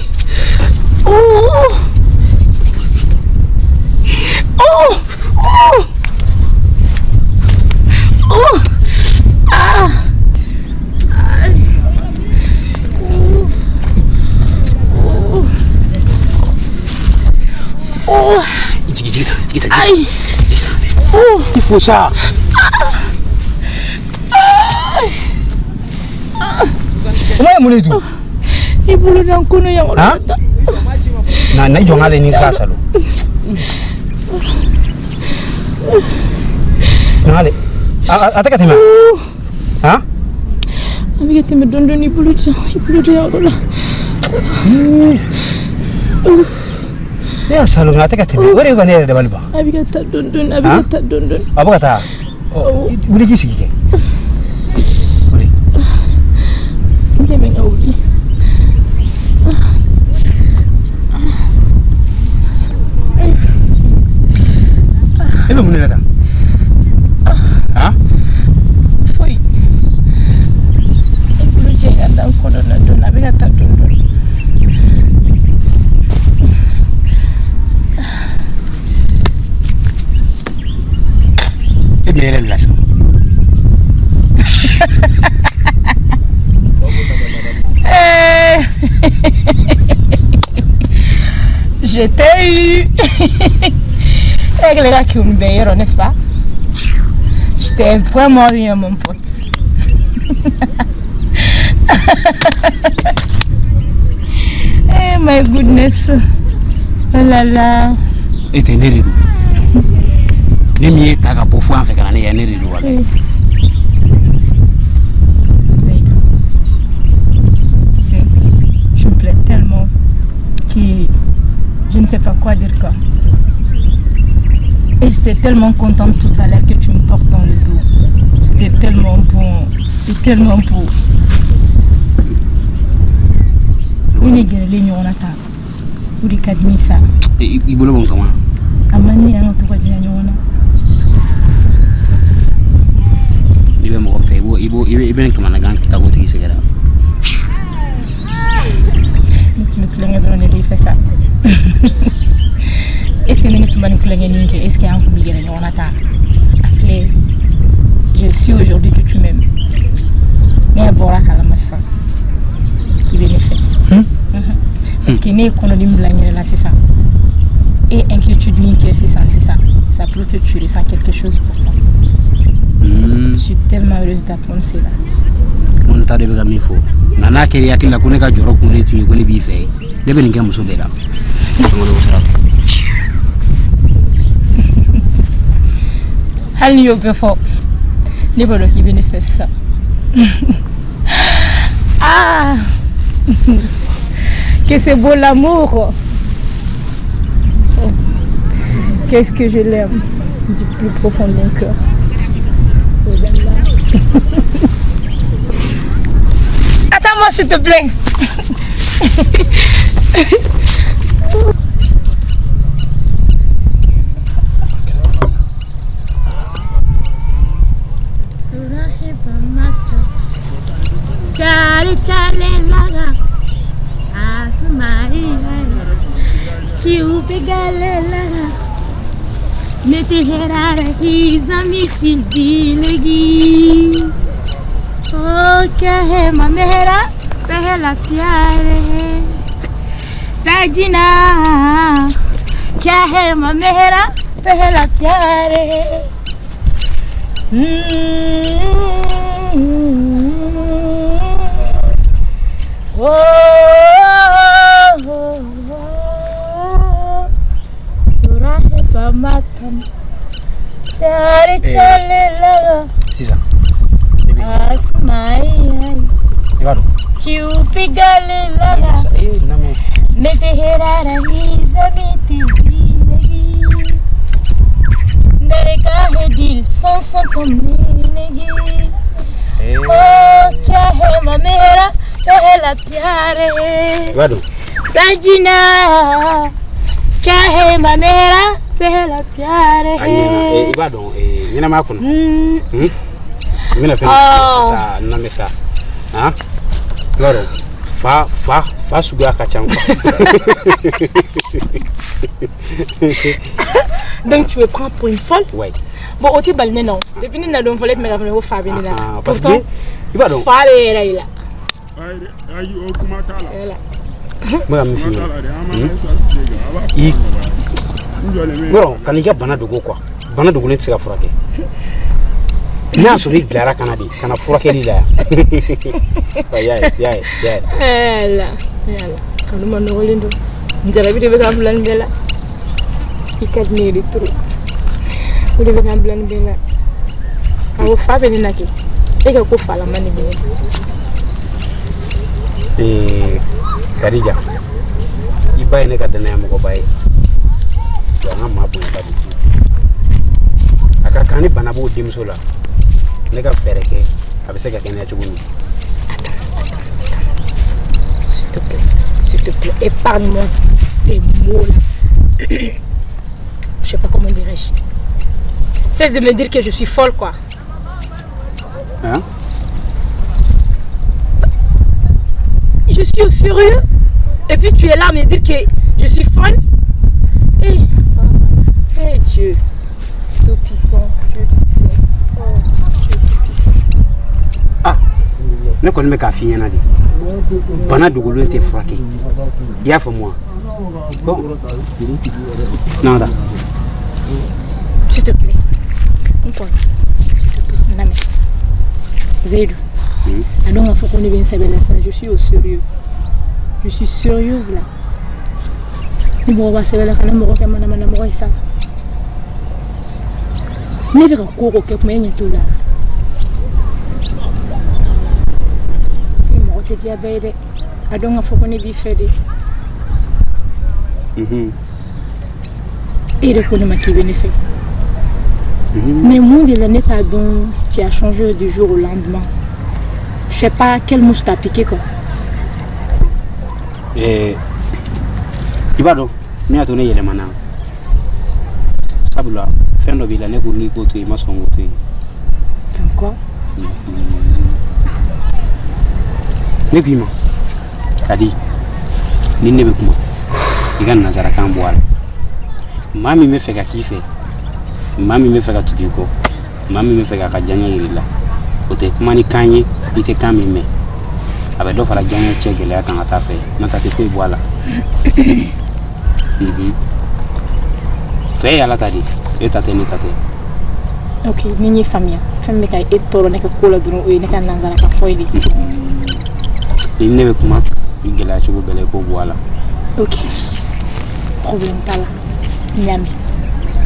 Oh. Oh. Oh. Oh. Ah. Aïe. Oh. Oh. Jigin, jigin, jigin, jigin. Aïe. Oh. Il faut ça. Kuma ye mun de dun? I bolo da n kɔnɔ yan. Han? Na na, i jɔ n k'ale ni k'a salo. Na ale. A tɛ ka tɛmɛ wa? Han? A bɛ ka tɛmɛ dɔɔni dɔɔni, i bolo di yan, i bolo di yan yɔrɔ la. Ne y'a salo nka a tɛ ka tɛmɛ. O de ye ka ne yɛrɛ dabali ban. A bɛ ka taa dɔɔni dɔɔni, a bɛ ka taa dɔɔni dɔɔni. A bɛ ka taa. Wuli k'i sigi kɛ. Wuli. N dɛmɛ ka wuli. E bɛ mun de la tan? Han? Foyi. I bolo jɛ ka da n kɔnɔ na dɔɔni, a bɛ ka taa dɔɔni dɔɔni. E bɛ yɛlɛ de la sisan. Je t'ai eu. Avec les gars qui ont eu, n'est-ce pas? Je t'ai vraiment eu, mon pote. Eh, my goodness. Oh là là. E tɛ ne de don. Ne min ye ta ka bɔ fo yan fɛ ka na ne yan, ne de don wa? Zaïdou, tu sais, je me plais tellement que je ne sais pas quoi dire quoi. Et j'étais tellement contente tout à l'heure que tu me portes dans le dos. C'était tellement bon et tellement beau. Ni ne gɛrɛlen ɲɔgɔn na tan, o de ka di ne ye sa. I bolo bɔ n kama. A man di ne ye an ka to ka janya ɲɔgɔn na. N'i bɛ mɔgɔ fɛ, i b'o i b'o i bɛ i bɛ nin kamanagan ta k'o tigi sɛgɛrɛ. Ne tun bɛ tulonkɛ dɔrɔn de fɛ sa. Est-ce que ni ne tun ma nin tulonkɛnin kɛ, est-ce que an tun bɛ gɛrɛ ɲɔgɔn na tan? A filɛ, je suis aujourd'hui que tu m'aimes. Ne yɛrɛ bɔra a kalama sisan k'i bɛ ne fɛ. Parce que ne ye kɔnɔdimi bila n yɛrɛ la sisan. E inquiétude min kɛ sisan sisan, ça prouve que tu ressens quelque chose pour moi. Je suis tellement heureuse d'apprendre cela. N t'a dɔn i bɛ ka min fɔ nka n'a kɛra i hakili la ko ne ka jɔrɔ kun ne tun ye ko ne b'i fɛ, ne bɛ nin kɛ muso bɛɛ la. Fɛn o sira. Hali n'i y'o bɛɛ fɔ, ne b'a dɔn k'i bɛ ne fɛ sisan. Ah, que c'est beau l'amour. Oh. Qu'est-ce que je l'aime du plus profond de mon cœur. Oh là là. Attends-moi s'il te plaît. चले लगा आसमाई क्यों पिघले लगा मैं तेरा रही जमी चिल्ली लगी ओ क्या है माँ मेरा पहला प्यार है सजना क्या है माँ मेरा पहला प्यार है। ओ सुराहे बमाथम चार चले लगा sisan आसमाई i b'a dɔn क्यों पिघले लगा मैं तेरा रही जमी तेरी लगी का है दिल सांसों को मिलेगी ओ क्या है माँ मेरा पहला प्यार है i b'a dɔn सजना क्या है माँ मेरा पहला प्यार a है ɲɛna i b'a dɔn ɲɛnamaya kɔnɔ n bɛna fɛn sa n lamɛn sa han i b'a dɔn fa fa fa suguya ka ca quoi. Donc tu me prends pour une folle? Ouais. Bon, o tɛ bali ne na o. Depuis ne na don fɔlɔ e tun bɛ k'a fɔ ne ko fa bɛ ne la. Ah, parce que i b'a dɔn fa bɛ yɛrɛ i la. Ayi o kuma t'a la. N bɛ ka min f'i t'a la dɛ, an b'an ɲɛna ka histoire tigɛ, a b'a fɔ i nɔgɔya. N jɔlen bɛ. Yɔrɔ ka n'i ka bana dogo quoi, bana dogolen tɛ se ka furakɛ. N'a y'a sɔrɔ i bilara ka na de ka na furakɛli la yan. Wa y'a ye y'a ye y'a ye. Ala ala kanu ma nɔgɔlen don n jarabi de bɛ k'an bila nin bɛɛ la. I ka di ne ye de trop, o de bɛ k'an bila nin bɛɛ la. Awɔ fa bɛ ne na kɛ e ka ko falama de bɛ ne la. Kadija, i ba ye ne ka danaya mɔgɔba ye, wa an ka maa bonyaba de di. A ka kan ni bana b'o denmuso la, ne ka fɛɛrɛ kɛ a bɛ se ka kɛnɛya cogo min. S'il te plaît, s'il te plaît, épargne-moi tes mots là. Je sais pas comment dirais-je. Cesse de me dire que je suis folle quoi. Hein? Je suis au sérieux. Et puis tu es là à me dire que je suis folle. Eh, hey, Dieu, tout-puissant, Dieu du ciel. Oh, Dieu tout-puissant. Ah, ne kɔni bɛ k'a f'i ɲɛna de, bana dogolen tɛ furakɛ, i y'a faamu wa? Bon, n'an ka taa. S'il te plaît. Encore. S'il te plaît. Non mais. Zaidou. A dɔn k'a fɔ ko ne bɛ n sɛbɛ la sisan, je suis au sérieux. Je suis sérieuse là. Ni mɔgɔ b'a sɛbɛ la kana mɔgɔ kɛ manamana mɔgɔ ye sa. Ne bɛ ka ko o ko kɛ kuma e ɲɛ t'o la. E mɔgɔ tɛ diya bɛɛ ye dɛ. A dɔn k'a fɔ ko ne b'i fɛ de. E yɛrɛ ko ne ma k'i bɛ ne fɛ. Mais mun de la ne t'a dɔn tu as changé du jour au lendemain. Je sais pas quelle mouche t'a piqué quoi. I b'a dɔn min y'a to ne yɛlɛmana, sabula fɛn dɔ b'i la ne ko n'i k'o to yen i ma sɔn k'o to yen. Quoi? Ne k'i ma Kadi, ni ne bɛ kuma i ka nanzarakan bɔ a la. Maa min bɛ fɛ ka k'i fɛ, maa min bɛ fɛ ka tugu i kɔ, maa min bɛ fɛ k'a ka diyaɲɛ yir'i la, o tɛ kuma ni kan ye i tɛ kan min mɛn. A bɛ dɔ fara diyaɲɛ cɛ gɛlɛya kan ka taa fɛ, n'o tɛ a tɛ foyi bɔ a la. Fɛ ye Ala ta de ye, e ta tɛ ne ta tɛ. Ok, ni n y'i faamuya fɛn min bɛ ka e tɔɔrɔ ne ka ko la dɔrɔn o ye ne ka nanzarakan fɔ ye de. Ni ne bɛ kuma i gɛlɛya cogo bɛɛ la i k'o bɔ a la. Ok, problème t'a la. N y'a mɛn.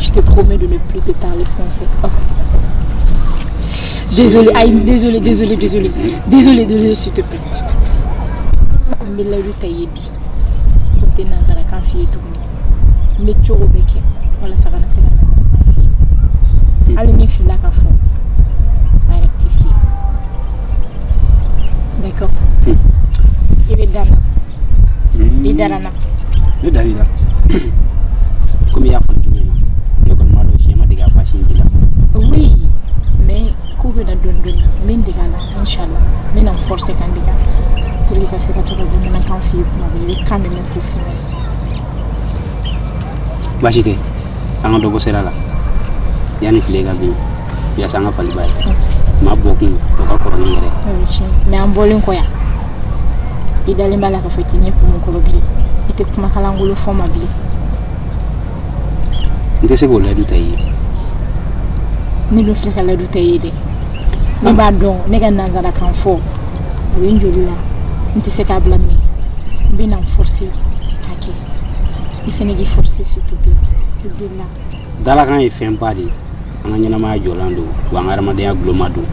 Je te promets de ne plus te parler français. Oh. Désolé, aïe, désolé, désolé, désolé. Désolé, désolé, s'il te plaît. S'il te plaît. N bɛ layidu ta i ye bi. Ko n tɛ nanzarakan f'i ye tuguni. N bɛ cogo bɛɛ kɛ walasa ka na se ka nanzarakan f'i ye. Hali ni n filila ka fɔ, n b'a rectifier. D'accord. I bɛ da n na. I dara n na. Ne dar'i la. Komi i y'a fɔ nin cogo in na, ne kɔni b'a dɔn sɛ ma dege a fa sinji la. Oui, mais ko bɛ na dɔɔni dɔɔni. N bɛ n dege a la, inchallah. N bɛ na n forcer ka n dege a la. f'i ye kuma bɛɛ, i bɛ kan bɛɛ mɛn k'o f'i ɲɛna. Baasi tɛ, an ka dɔ bɔ sira la yanni tile ka bin, yaasa an ka faliba ye maa bɔ kun o ka kɔrɔ ni yɛrɛ. O ye tiɲɛ ye, mais an bɔlen kɔ yan, i dalen b'a la k'a fɔ i tɛ ɲɛ kumu kɔrɔ bilen, i tɛ kumakanlankolon fɔ n ma bilen? N tɛ se k'o layidu ta i ye. Ne dun filɛ ka layidu ta i ye dɛ. Ne b'a dɔn ne ka nanzarakan fɔ, a bɛ n joli la, n tɛ se k'a bila, mais n bɛ na n forcer k'a kɛ. I fana k'i forcer, s'il te plaît, i deli la. Dalakan ye fɛnba de ye, an ka ɲɛnamaya jɔlan don, wa an ka hadamadenya guloma don.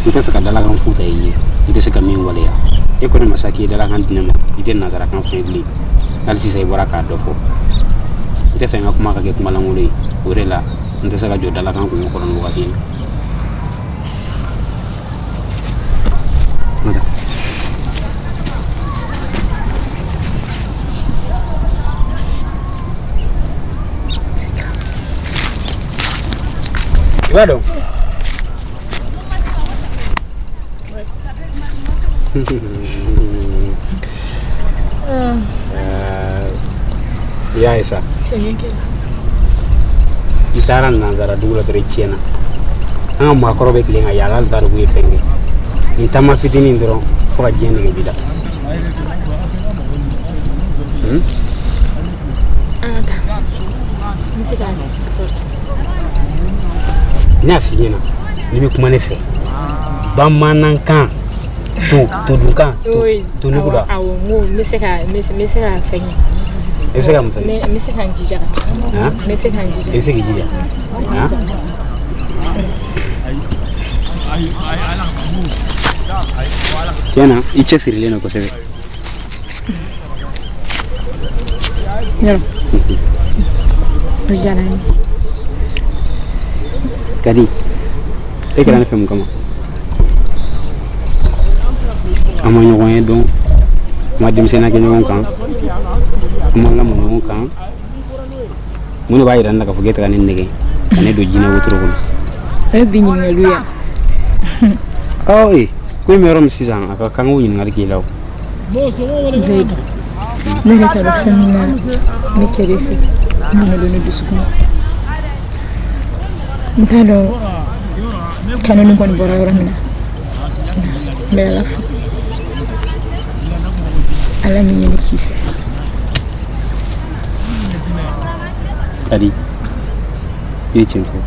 N tɛ fɛ ka dalakan fu ta i ye n tɛ se ka min waleya. E ko ne ma sa k'i ye dalakan di ne ma, i tɛ nanzarakan fɔ n ye bilen. Hali sisan i bɔra k'a dɔ fɔ. N tɛ fɛ n ka kuma ka kɛ kumalankolon ye, o de la n tɛ se ka jɔ dalakan kungo kɔrɔ nin wagati in na. I b'a dɔn, i y'a ye sa, i taara nanzara dugu la dɔrɔn, i tiɲɛna. An ka maakɔrɔ bɛ tilen ka yaala, hali t'a dɔn k'u ye fɛn kɛ. Nin taama fitinin dɔrɔn, fo ka diɲɛ nege b'i la. An ka taa, n bɛ se k'a supporter. Ne y'a f'i ɲɛna, n'i bɛ kuma ne fɛ bamanankan to todunkan to nugu la. Awɔ, n ko n bɛ se ka fɛn kɛ. I bɛ se ka mun fɛn? N bɛ se ka n jija ka Han? N bɛ se ka n jija. I bɛ se k'i jija, han? Tiɲɛ na, i cɛsirilen don kosɛbɛ. Yɔrɔ o diyara n ye. Kadi, e kɛra ne fɛ mun kama? An ma ɲɔgɔn ye dɔn, an ma denmisɛnninya kɛ ɲɔgɔn kan, an ma lamɔ ɲɔgɔn kan. Mun de b'a yira ne la k'a fɔ k'e tɛ ka ne nɛgɛ ka ne don jinɛ wotoro kɔnɔ? O ye bi ɲininkaliw ye. Ɔ ee, ko in bɛ yɔrɔ min sisan, a ka kan k'o ɲininkali k'i la o. Zayidu, ne yɛrɛ t'a dɔn fɛn min na ne kɛr'e fɛ mun don ne dusukun na. N t'a dɔn kanu nin kɔni bɔra yɔrɔ min na. N bɛ Ala fo, Ala min ye ne k'i fɛ. Kadi, i ye tiɲɛ fɔ,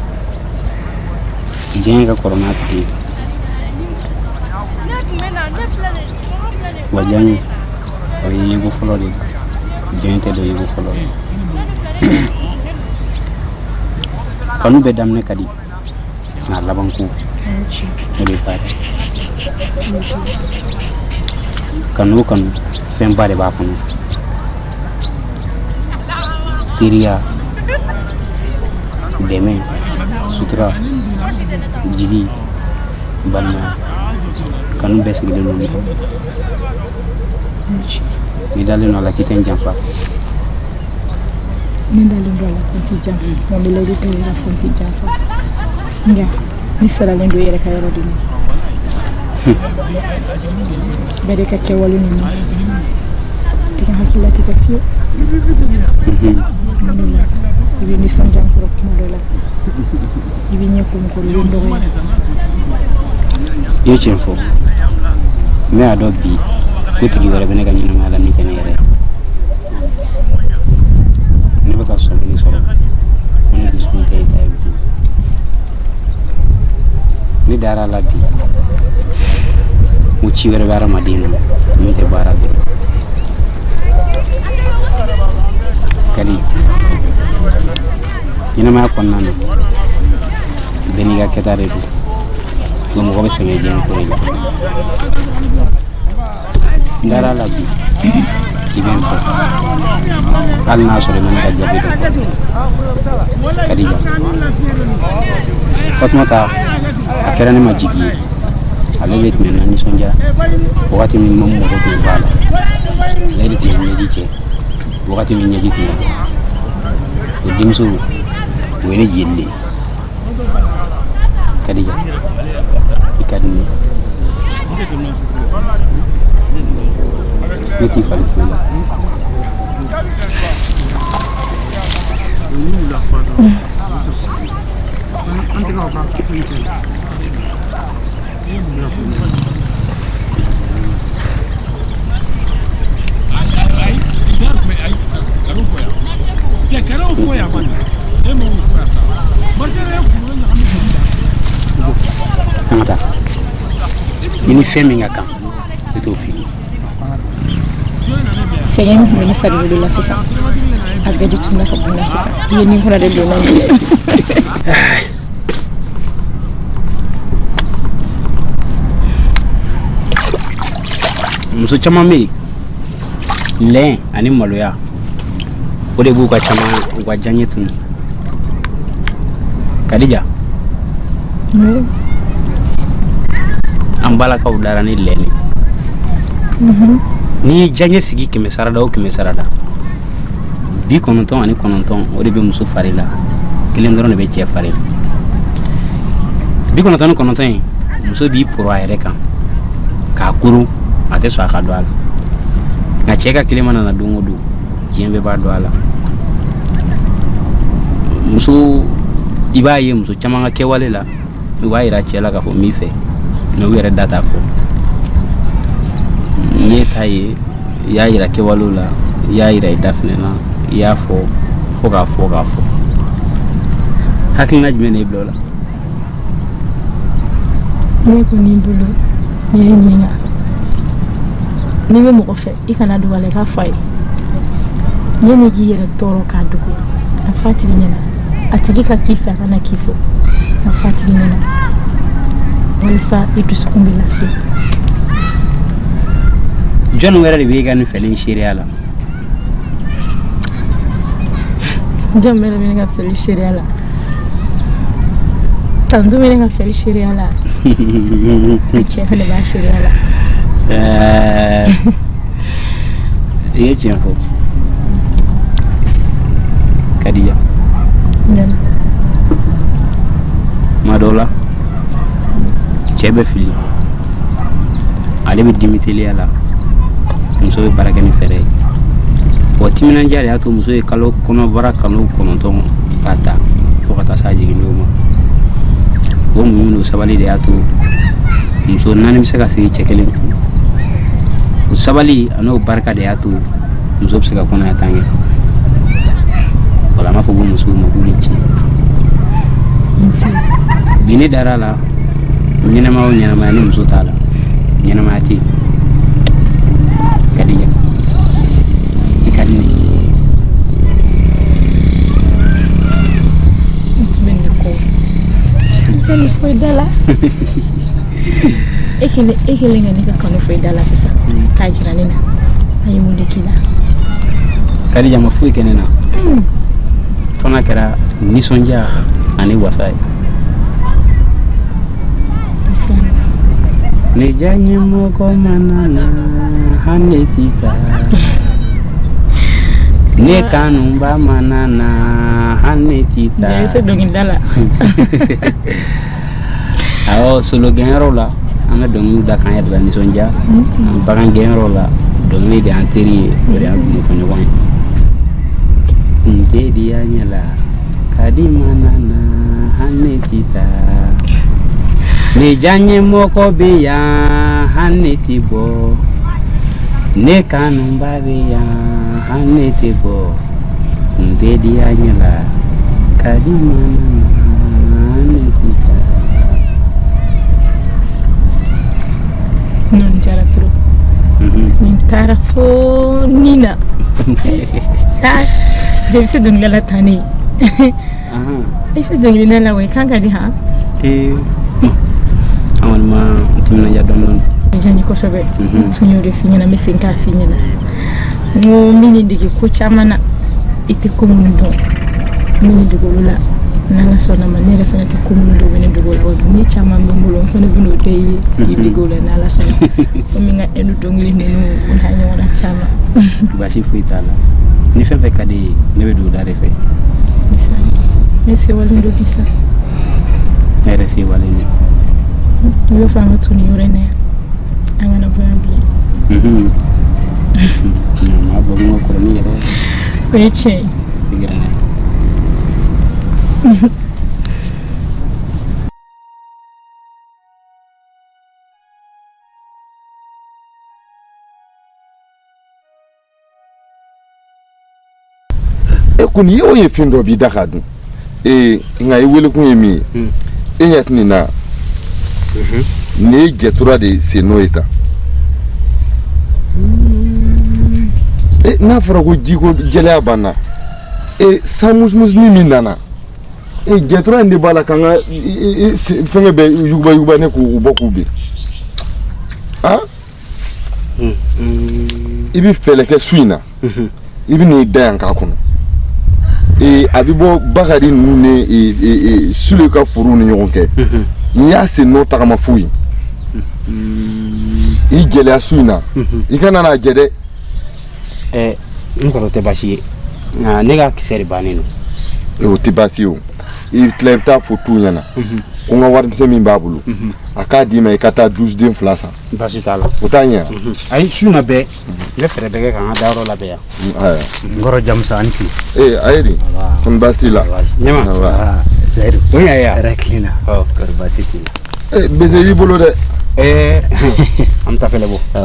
diɲɛ ka kɔrɔ n'a tigi ye, wa diyaɲɛ o ye yeko fɔlɔ de ye. Diɲɛ tɛ dɔn yeko fɔlɔ ye. Kanu bɛɛ daminɛ ka di, nka a laban ko, o de ye baara ye. Kanu o kanu, fɛnba de b'a kɔnɔ: teriya, dɛmɛ, sutura, jigi, balimaya. Kanu bɛɛ sigilen don nin kan. N'i dalen don a la k'i tɛ n janfa. Ne dalen don a la ko n t'i janfa, wa n bɛ layidu ta i ye k'a fɔ n t'i janfa, nka ne saralen don i yɛrɛ ka yɔrɔ de ma. Bɛɛ de ka kɛwale ninnu tɛ ka hakili latigɛ fiyewu. Kuma dɔ la i bɛ nisɔndiya n kɔrɔ, kuma dɔ la i bɛ ɲɛ ko n kɔrɔ, i bɛ n dɔgɔya. I ye tiɲɛ fɔ. Ne y'a dɔn bi ko tigi wɛrɛ bɛ ne ka ɲɛnamaya la min tɛ ne yɛrɛ ye. Ne bɛ ka sɔmi min sɔrɔ ko ne dusukun tɛ e ta ye bilen. Ne dara a la bi ko ci wɛrɛ bɛ hadamaden na min tɛ baara bɛɛ. Kadi, ɲɛnamaya kɔnɔna na, bɛɛ n'i ka kɛta de don, nka mɔgɔ bɛ sɛgɛn diɲɛ ko de la. N dara a la bi i bɛ n fɛ, hali n'a sɔrɔ i ma ne ka jaabi dɔn fɔlɔ. Kadija, Fatumata, a kɛra ne ma jigi ye. Ale de tun bɛ na nisɔndiya wagati min ma mago tun b'a la. Ale de tun bɛ ɲɛji cɛ wagati min ɲɛji tun bɛ bɔ. O denmuso, o ye ne jeli de ye. Kadija, i ka di ne ye. Ne t'i falen foyi la. An ka taa. I ni fɛn min ka kan, ne t'o f'i ye. Sɛgɛn min tun bɛ ne farikolo la sisan, a bɛɛ de tununa ka bɔ n na sisan. I ye nin fura de don ne la. Muso caman bɛ yen, lɛn ani maloya, o de b'u ka caman u ka diyaɲɛ tunu. Kadija, an balakaw dara ni lɛn de. N'i ye diyaɲɛ sigi 100 sarada o 100 sarada, 99, o de bɛ muso fari la, kelen dɔrɔn de bɛ cɛ fari la. 99 in, muso b'i poro a yɛrɛ kan k'a koron, a tɛ sɔn a ka don a la. Nka cɛ ka kelen mana na don o don, diɲɛ bɛɛ b'a dɔn a la. Muso, i b'a ye muso caman ka kɛwale la, u b'a yira cɛ la k'a fɔ n b'i fɛ, mɛ u yɛrɛ da t'a fɔ. N'i ye ta ye, i y'a yira kɛwalew la, i y'a yira i dafinɛ na, i y'a fɔ fo k'a fɔ k'a fɔ. Hakilina jumɛn de y'i bila o la? Ne kɔni bolo, n'i ye ɲininka, n'i bɛ mɔgɔ fɛ, i kana dogo a la, i k'a fɔ a ye. Yanni k'i yɛrɛ tɔɔrɔ k'a dogo, a fɔ a tigi ɲɛna. A tigi ka k'i fɛ, a kana k'i fɛ, a fɔ a tigi ɲɛna walasa i dusukun bɛ lafiya. Jɔnni wɛrɛ de bɛ e ka nin fɛli in seereya la? Jɔn wɛrɛ bɛ ne ka fɛli seereya la? Tanto bɛ ne ka fɛli seereya la, a cɛ fɛnɛ b'a seereya la. I ye tiɲɛ fɔ, Kadija. Tuma dɔw la, cɛ bɛ fili, ale bɛ dimi teliya la, muso bɛ baara kɛ ni fɛɛrɛ ye. Wa timinandiya de y'a to muso ye kalo kɔnɔbara kalo 9 k'a ta fo ka taa s'a jigin don ma. O muɲu n'o sabali de y'a to muso 4 bɛ se ka sigi cɛ kelen kun. O sabali an'o barika de y'a to muso bɛ se ka kɔnɔya tan kɛ. Wala, an b'a fɔ ko musow ma k'u ni ce. Bi ne dara a la, ɲɛnɛmaya o ɲɛnɛmaya, ni muso t'a la, ɲɛnɛmaya tɛ yen. Kadija, i ka di ne ye. N tun bɛ nin de kɔ, i tɛ nin fɔ i da la. E kelen, e kelen ka ne ka kanu fɔ i da la sisan k'a jira ne na, a ye mun de k'i la? Kadija ma foyi kɛ ne na, fo n'a kɛra nisɔndiya ani wasa ye. Ne diyaɲɛ mɔgɔ mana na, hali ti taa. Ne kanuba mana na, hali ti taa. I bɛ se dɔnkilida la. Awɔ, solo gɛnyɔrɔ la, an bɛ dɔnkiliw da k'an yɛrɛ la nisɔndiya. Bagan gɛnyɔrɔ la, dɔnkili de y'an teri ye, o de y'an mɔgɔɲɔgɔn ye. N tɛ diya ɲɛ la, Kadi mana na, hali ti taa. Ne diyaɲɛ mɔgɔ bɛ yan, hali ti bɔ. Ne kanuba bɛ yan, hali ti bɔ. N tɛ diya ɲɛ la, Kadi mana na, hali ti taa. Non, diyara trop. Nin taara fo nin na. Ah, je bɛ se dɔnkilida la tan ne. I bɛ se dɔnkilida la wa? I kan ka di han. Ee, an kɔni ma timinandiya dɔɔni dɔɔni. Diya n ye kosɛbɛ. N tun y'o de f'i ɲɛna, n bɛ segin k'a f'i ɲɛna. N ko n bɛ nin dege ko caman na, i tɛ ko minnu dɔn, n bɛ nin dege olu la. N'Ala sɔnna ma, ne yɛrɛ fana tɛ ko minnu dɔn, u bɛ ne dege o la. Wa ne caman bɛ n bolo, n fana bɛ n'o kɛ i ye k'i dege o la n'Ala sɔnna. Komi n ka Ɛndu dɔnkili ninnu, o n'a ɲɔgɔnna caman. Baasi foyi t'a la. Ni fɛn fɛn ka di ye, ne bɛ don o da de fɛ. Ne sewalen don bi sa. Ne yɛrɛ sewalen don. I b'a fɔ an ka to nin yɔrɔ in na yan, an kana bɔ yan bilen. Maa bɔ mun ka kɔrɔ ni yɛrɛ ye. O ye tiɲɛ ye. I gɛrɛ na. E kɔni ye o ye fɛn dɔ b'i da k'a dun. Ee, nka i welekun ye min ye, e ɲɛ tɛ nin na, nin ye jɛtura de sen nɔ ye tan. E, n'a fɔra ko jiko gɛlɛya banna, e san musumusuni min nana, e jɛtura in de b'a la k'an ka fɛngɛ bɛɛ yuguba yuguba ne k'u bɔ k'u bin. Han, i bɛ fɛɛrɛ kɛ su in na, i bɛ n'i da yan k'a kɔnɔ. Ee, a bɛ bɔ Bakari ninnu ni Sule ka forow ni ɲɔgɔn cɛ. N'i y'a sen nɔ tagama fo yen, i gɛlɛya su in na, i kana n'a jɛ dɛ. Ɛ, n kɔrɔ, tɛ baasi ye, nka ne ka kisɛ de bannen don. O tɛ baasi ye o. I bɛ tila, i bɛ taa fɔ tu ɲɛna ko n ka warimisɛn min b'a bolo, a k'a d'i ma, i ka taa dusuden 2 san. Baasi t'a la. O t'a ɲɛ. Ayi, su na bɛɛ n bɛ fɛɛrɛ bɛɛ kɛ ka n ka dayɔrɔ labɛn yan. Ayiwa. N kɔrɔ Jamusa, an tile. Ee, a ye di, kɔni baasi t'i la? Ɲɛma. Seyidu. O ɲa ye. Hɛrɛ tilenna. Kɔri baasi t'i la? Ee, bese y'i bolo dɛ. Ɛɛ, an bɛ taa fɛlɛ bɔ. An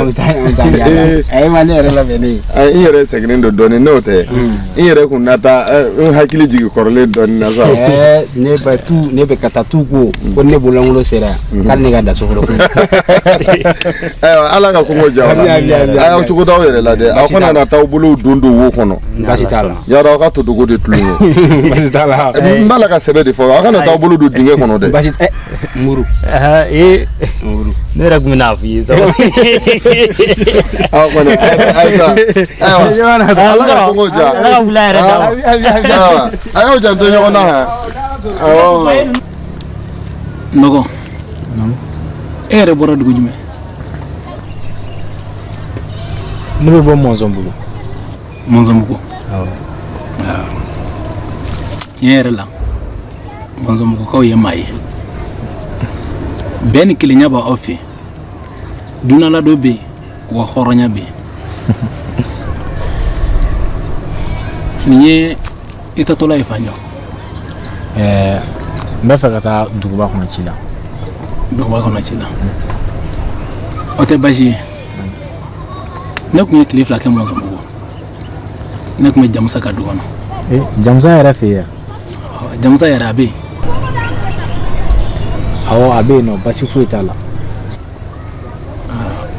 bɛ taa, an bɛ taa yaala. A ye ma ne yɛrɛ labɛnnen ye. N yɛrɛ sɛgɛnnen don dɔɔnin, n'o tɛ n yɛrɛ kun na taa n hakili jigin kɔrɔlen dɔɔnin na sa. Ɛɛ, ne bɛ tu, ne bɛ ka taa tu ko ko ne bololankolon sera yan, k'ale ne ka da so fɔlɔ. Ayiwa, Ala ka kɔngɔ diya aw la. A y'aw cogo d'aw yɛrɛ la dɛ, aw kana na taa aw bolow don don wo kɔnɔ. Baasi t'a la. Yarɔ, aw ka to dogo de tulon ye. Baasi t'a la. N b'a la ka sɛbɛ de fɔ, aw kana taa aw bolo don dingɛ kɔnɔ dɛ. Baasi ɛ, muru. Ee, ne yɛrɛ tun bɛn'a f'i ye sa. Aw kɔni, ayi sa, ayiwa, Ala ka kɔngɔ diya. Ala ka wula yɛrɛ d'a ma. Ayiwa, a y'aw janto ɲɔgɔn na han. Awɔ. Nɔgɔ, e yɛrɛ bɔra dugu jumɛn? Ne bɛ bɔ Mɔnzɔnbugu. Mɔnzɔnbugu? Tiɲɛ yɛrɛ la, Mɔnzɔnbugukaw ye maa ye, bɛn ni kelenya b'aw fɛ, dunanladon bɛ yen wa hɔrɔnya bɛ yen. Nin ye i tatɔla ye fan jɔ? Ɛɛ, n bɛ fɛ ka taa duguba kɔnɔ ci la. Duguba kɔnɔ ci la, o tɛ baasi ye. Ne tun ye tile 2 kɛ Mɔnzɔnbugu, ne tun bɛ Jamusa ka du kɔnɔ. Ee, Jamusa yɛrɛ fɛ yen? Jamusa yɛrɛ, a bɛ yen? Awɔ, a bɛ yen nɔ, basi foyi t'a la.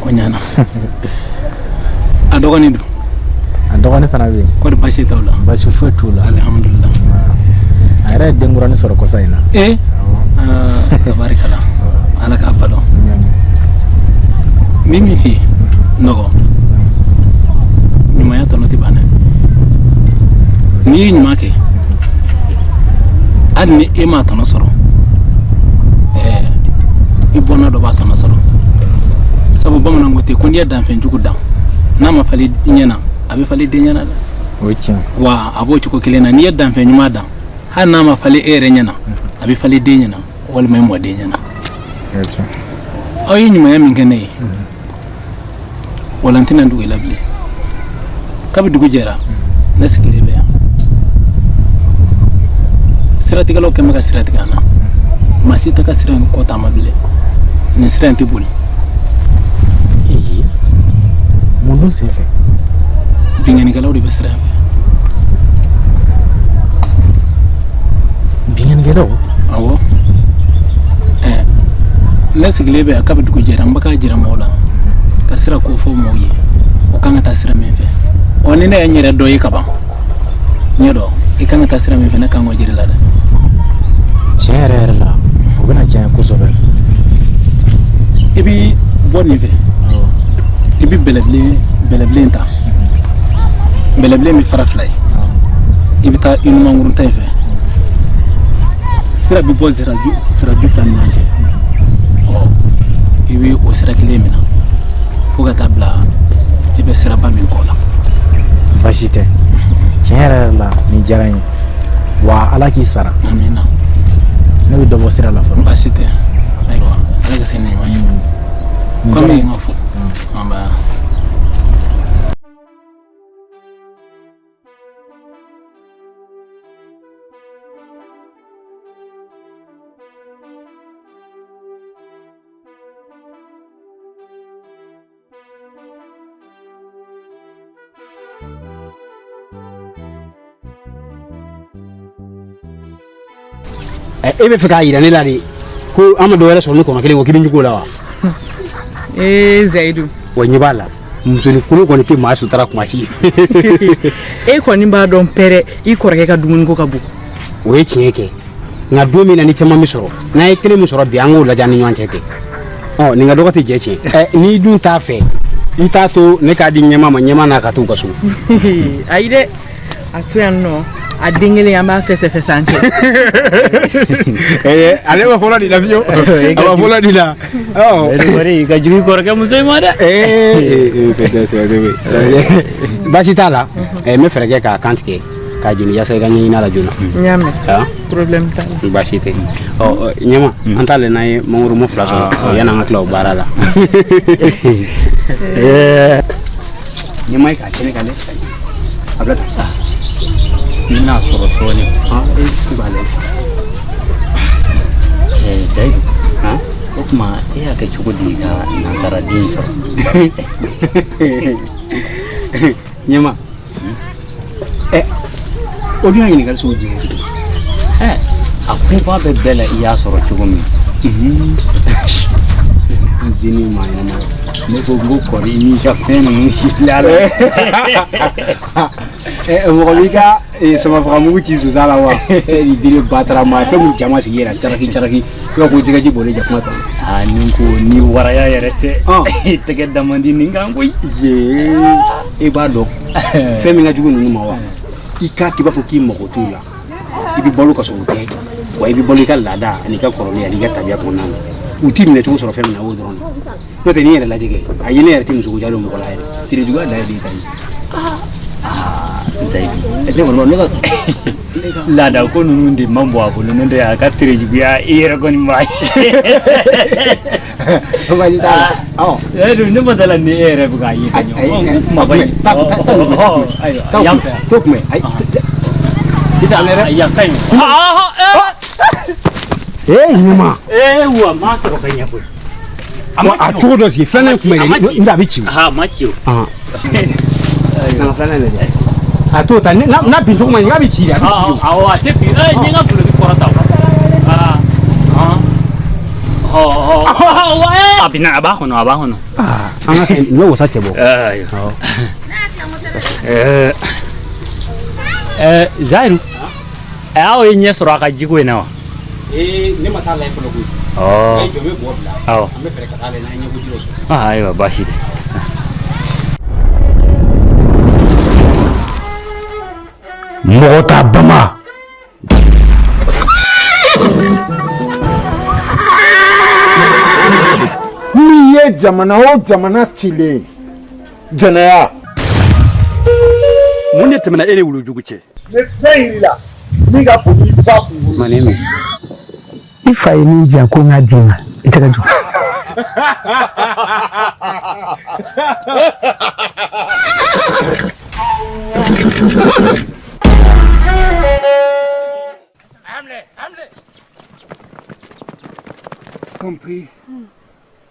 O ɲɛna. A dɔgɔnin don? A dɔgɔnin fana bɛ yen. Kɔri baasi t'aw la? Basi foyi t'u la. Alihamudulila. A yɛrɛ ye denkuranin sɔrɔ kɔsa in na. Ee, tabarikala, Ala k'a balo. Min f'i ye, nɔgɔ, ɲumanya tɔnɔ tɛ ban dɛ. N'i ye ɲuman kɛ, hali ni e m'a tɔnɔ sɔrɔ, ɛɛ, i bɔnna dɔ b'a tɔnɔ sɔrɔ. Sabu bamananw ko ten ko n'i ye danfɛnjugu dan, n'a ma falen i ɲɛna, a bɛ falen den ɲɛna dɛ. O ye tiɲɛ. Wa a b'o cogo kelen na, n'i ye danfɛn ɲuman dan, hali n'a ma falen e yɛrɛ ɲɛna, a bɛ falen den ɲɛna walima i mɔden ɲɛna. O ye tiɲɛ. Aw ye ɲumanya min kɛ ne ye, wala n tɛna dugu i la bilen. Kabi dugu jɛra, ne sigilen bɛ yan, siratigɛlaw kɛn bɛ ka sira tigɛ an na. Maa si tɛ ka sira in kɔ taama bilen, nin sira in tɛ boli. Mun dun sen fɛ? Binkannikɛlaw de bɛ sira in fɛ. Binkannikɛlaw? Awɔ. Ɛɛ, ne sigilen bɛ yan kabi dugu jɛra, n bɛ k'a jira mɔgɔw la ka sira ko fɔ mɔgɔw ye, o kan ka taa sira min fɛ. Ɔ, ni ne ye n yɛrɛ dɔ ye ka ban, n ɲɛ dɔn i kan ka taa sira min fɛ, ne kan k'o jira i la dɛ. Tiɲɛ yɛrɛ yɛrɛ la, o bɛna diya n ye kosɛbɛ. I bi bɔ nin fɛ, i bi bɛlɛbilen ta, bɛlɛbilen bɛ fara fila ye, i bɛ taa i numankuru ta in fɛ, sira bɛ bɔ siraju fila ni ɲɔgɔn cɛ. Ɔ, i bɛ o sira kelen minɛ fo ka taa bila i bɛ siraba min kɔ la. Baasi tɛ, tiɲɛ yɛrɛ yɛrɛ la, nin diyara n ye wa Ala k'i sara. Amina. Ne bɛ dɔ bɔ sira la fɔlɔ. Baasi tɛ, ayiwa, Ala ka se ni ɲuman ye. Komi n ka fɔ, nba. E bɛ fɛ k'a jira ne la de ko an ma dɔ wɛrɛ sɔrɔ ni kɔnɔ kelen ko k'i bɛ ɲugu o la wa? Ee Zayidu. Wa ɲɛ b'a la musonin kolon kɔni tɛ maa sutura kuma si. E kɔni b'a dɔn pɛrɛ i kɔrɔkɛ ka dumuniko ka bon. O ye tiɲɛ kɛ, nka don min na ni caman bɛ sɔrɔ, n'an ye kelen min sɔrɔ bi, an k'o lajɛ an ni ɲɔgɔn cɛ kɛ. Ɔ nin ka dɔgɔ tɛ jɛ tiɲɛ. Ɛ n'i dun t'a fɛ, i t'a to ne k'a di ɲɛma ma, ɲɛma n'a ka t'u ka so. Ayi dɛ, a to yan nɔ, a den kelen an b'a fɛsɛfɛsɛ an cɛ. Ale ma fɔlɔ de la fiyewu, a ma fɔlɔ de la. I ka jugu i kɔrɔkɛ muso in ma dɛ. Baasi t'a la, n bɛ fɛɛrɛ kɛ k'a kan tigɛ k'a jeni yaasa i ka ɲɛɲini a la joona. N y'a mɛn. Problème t'a la. Baasi tɛ. Ɔ ɲɛma, an t'a lajɛ n'an ye mangoro mɔ 2 sɔrɔ yanni an ka tila o baara la. Ɲɛma ye k'a kɛnɛ kan dɛ. A bila tan. N bɛna sɔrɔ sɔɔni. I b'a lajɛ sisan. Zayidu, o tuma e y'a kɛ cogo di ka nansaraden sɔrɔ? Ɲɛma, o dun y'a ɲininkali sugu jumɛn ye? A kunfa bɛ bɛɛ la, i y'a sɔrɔ cogo min. Denni maa ɲɛnama. Ne ko n ko kɔri i n'i ka fɛn ninnu si filɛ a la. Mɔgɔ b'i ka samafagamugu ci sonsan la wa? Ni den batara ma fɛn mun jama sigi yɛrɛ caraki caraki, i b'a ko jɛgɛji bɔlen jakuma kan. Aa ni ko ni waraya yɛrɛ tɛ, i tɛgɛ da man di nin kan koyi. E b'a dɔn fɛn min ka jugu ninnu ma wa? I k'a k'i b'a fɔ k'i mago t'u la, i bɛ balo ka sɔrɔ o tɛ, wa i bɛ balo i ka laada ani i ka kɔrɔlen ani i ka tabiya kɔnɔna na. U t'i minɛ cogo sɔrɔ fɛn min na, o dɔrɔn de. N'o tɛ n'i yɛrɛ lajɛ kɛ, a ye ne yɛrɛ tɛ musoko ja don mɔgɔ la yɛrɛ. Tere juguya dan ye de ta ye. Zayidu, ne kɔni ne ka laada ko ninnu de man bon a bolo, n'o tɛ a ka tere juguya i yɛrɛ kɔni b'a ye. Baasi t'a la. Awɔ. Zayidu, ne ma d'a la ni e yɛrɛ bɛ k'a ye ka ɲɛ. Ko kumaba in. Ayiwa, yan fɛ. T'o kunbɛn. Ayi. Sisan yan ka ɲi. Ee ɲuman. Ee wa m'a sɔrɔ ka ɲɛ koyi. A cogo dɔ sigi filanan kun bɛ dɛ, n a bɛ ci. A ma ci o. An ka filanan lajɛ. A t'o ta n'a bin cogo ma ɲi, k'a bɛ ci a bɛ ci. Awɔ a tɛ bin. Ee n ye n ka guloki kɔrɔta o. A binna, a b'a kɔnɔ, a b'a kɔnɔ. An ka kɛ nin bɛ wasa cɛ bɔ. Ayiwa. Zayidu, aw ye ɲɛ sɔrɔ a ka jiko in na wa? Ne ma taa lajɛ fɔlɔ koyi. Ɔ. Jɔ bɛ bɔ bila. Awɔ. An bɛ fɛɛrɛ ka taa lajɛ n'an ye ɲɛko ji dɔ sɔrɔ. Ayiwa baasi tɛ. Mɔgɔ t'a bama. N'i ye jamana o jamana cilen, jɛnɛya. Mun de tɛmɛna e ni wulujugu cɛ? Ne fɛn yir'i la min ka bon n'i ba kunkolo. Mane min. I fa ye min diyan ko n k'a d'i ma, i tɛgɛ jɔ. Compris.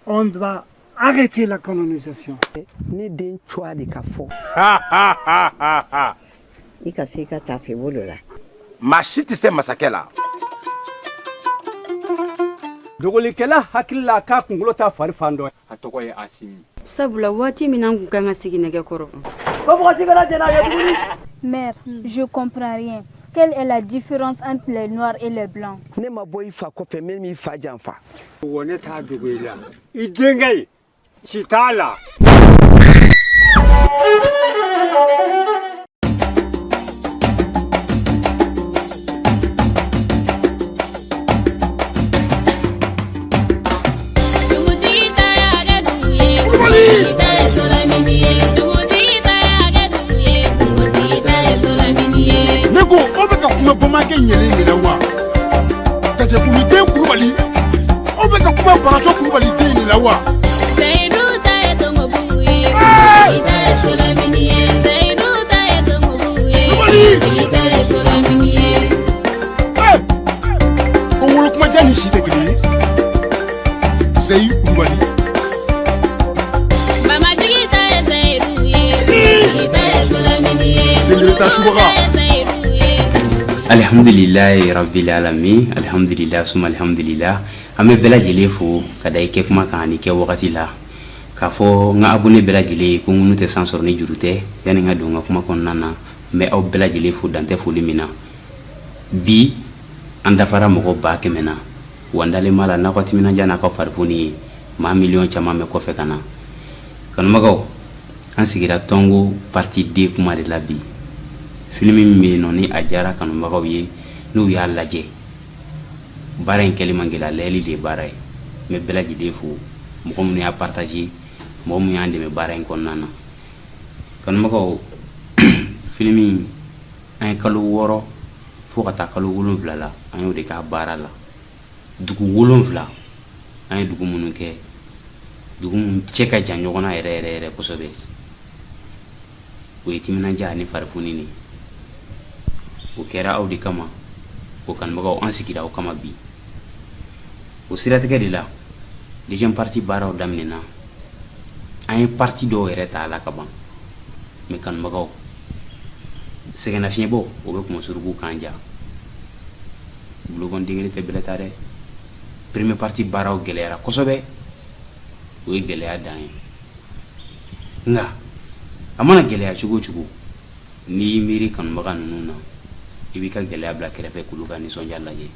On doit arrêter la colonisation. Ne den cogoya de ka fɔ. I ka se i ka taafe bolo la. Maa si tɛ se masakɛ la. Dogolikɛla hakili la k'a kunkolo t'a fari fan dɔ. A tɔgɔ ye Asimi. Sabula waati min an kun kan ka sigi nɛgɛ kɔrɔ. Ko mɔgɔ si kana jɛn n'a ye tuguni. Mère, je comprends rien. Quelle est la différence entre les noirs et les blancs? Ne ma bɔ i fa kɔfɛ min m'i fa janfa. Wa ne t'a dogo i la. I denkɛ in, si t'a la. Dugutigi ta y'a kɛ dugu ye, dugutigi ta ye Solamini ye. Dugutigi ta y'a kɛ dugu ye, dugutigi ta ye Solamini ye. Ne ko aw bɛ ka kuma bamankɛ ɲɛlen de la wa? Gajɛkuluden Kulubali, aw bɛ ka kuma Baraco Kulubali den de la wa? Seyidu ta ye Tongobugu ye, dugutigi ta ye Solamini ye. Seyidu ta ye Tongobugu ye, dugutigi ta ye Solamini ye. Ko wolokumajan ni si tɛ kelen ye. Seyi Kulubali. Mamatigi ta ye Seyidu ye, dugutigi ta ye Solamini ye. Dengere ta subaga. Ta ye Seyidu ye, dugutigi Alihamdulilayi rabbil alamin, alihamdulila suma alihamdulila. An bɛ bɛɛ lajɛlen fo ka da i kɛ kuma kan ani kɛ wagati la, k'a fɔ n ka abonné bɛɛ lajɛlen ye ko ŋunu tɛ san sɔrɔ ni juru tɛ. Yanni n ka don n ka kuma kɔnɔna na, n bɛ aw bɛɛ lajɛlen fo dan tɛ foli min na. Bi an dafara mɔgɔ 100 000 na, wa n dalen b'a la n'aw ka timinandiya n'a ka farifoni ye, maa miliyɔn caman bɛ kɔfɛ ka na. Kanubagaw, an sigira Tɔngo partie 2 kuma de la bi. Filimi min bɛ yen nɔ ni a diyara kanubagaw ye, n'u y'a lajɛ, baara in kɛli man gɛlɛ, lajɛli de ye baara ye. N bɛ bɛɛ lajɛlen fo, mɔgɔ minnu y'a partager, mɔgɔ minnu y'an dɛmɛ baara in kɔnɔna na. Kanubagaw, filimi an ye kalo 6 fo ka taa kalo 7 la, an y'o de k'a baara la. Dugu 7, an ye dugu minnu kɛ, dugu minnu cɛ ka jan ɲɔgɔn na yɛrɛ yɛrɛ yɛrɛ kosɛbɛ, o ye timinandiya ani farifoni de. O kɛra aw de kama. O kanubagaw, an sigira aw kama bi. O siratigɛ de la, deuxième partie baaraw daminɛna. An ye partie dɔw yɛrɛ ta a la ka ban. Mais kanubagaw, sɛgɛnnafiɲɛbɔ o bɛ kunmasuruku kan ja. Bulon den kelen tɛ bɛlɛ ta dɛ. Première partie baaraw gɛlɛyara kosɛbɛ, o ye gɛlɛya dan ye. Nka a mana gɛlɛya cogo o cogo, n'i y'i miiri kanubaga ninnu na, i b'i ka gɛlɛya bila kɛrɛfɛ k'olu ka nisɔndiya lajɛ.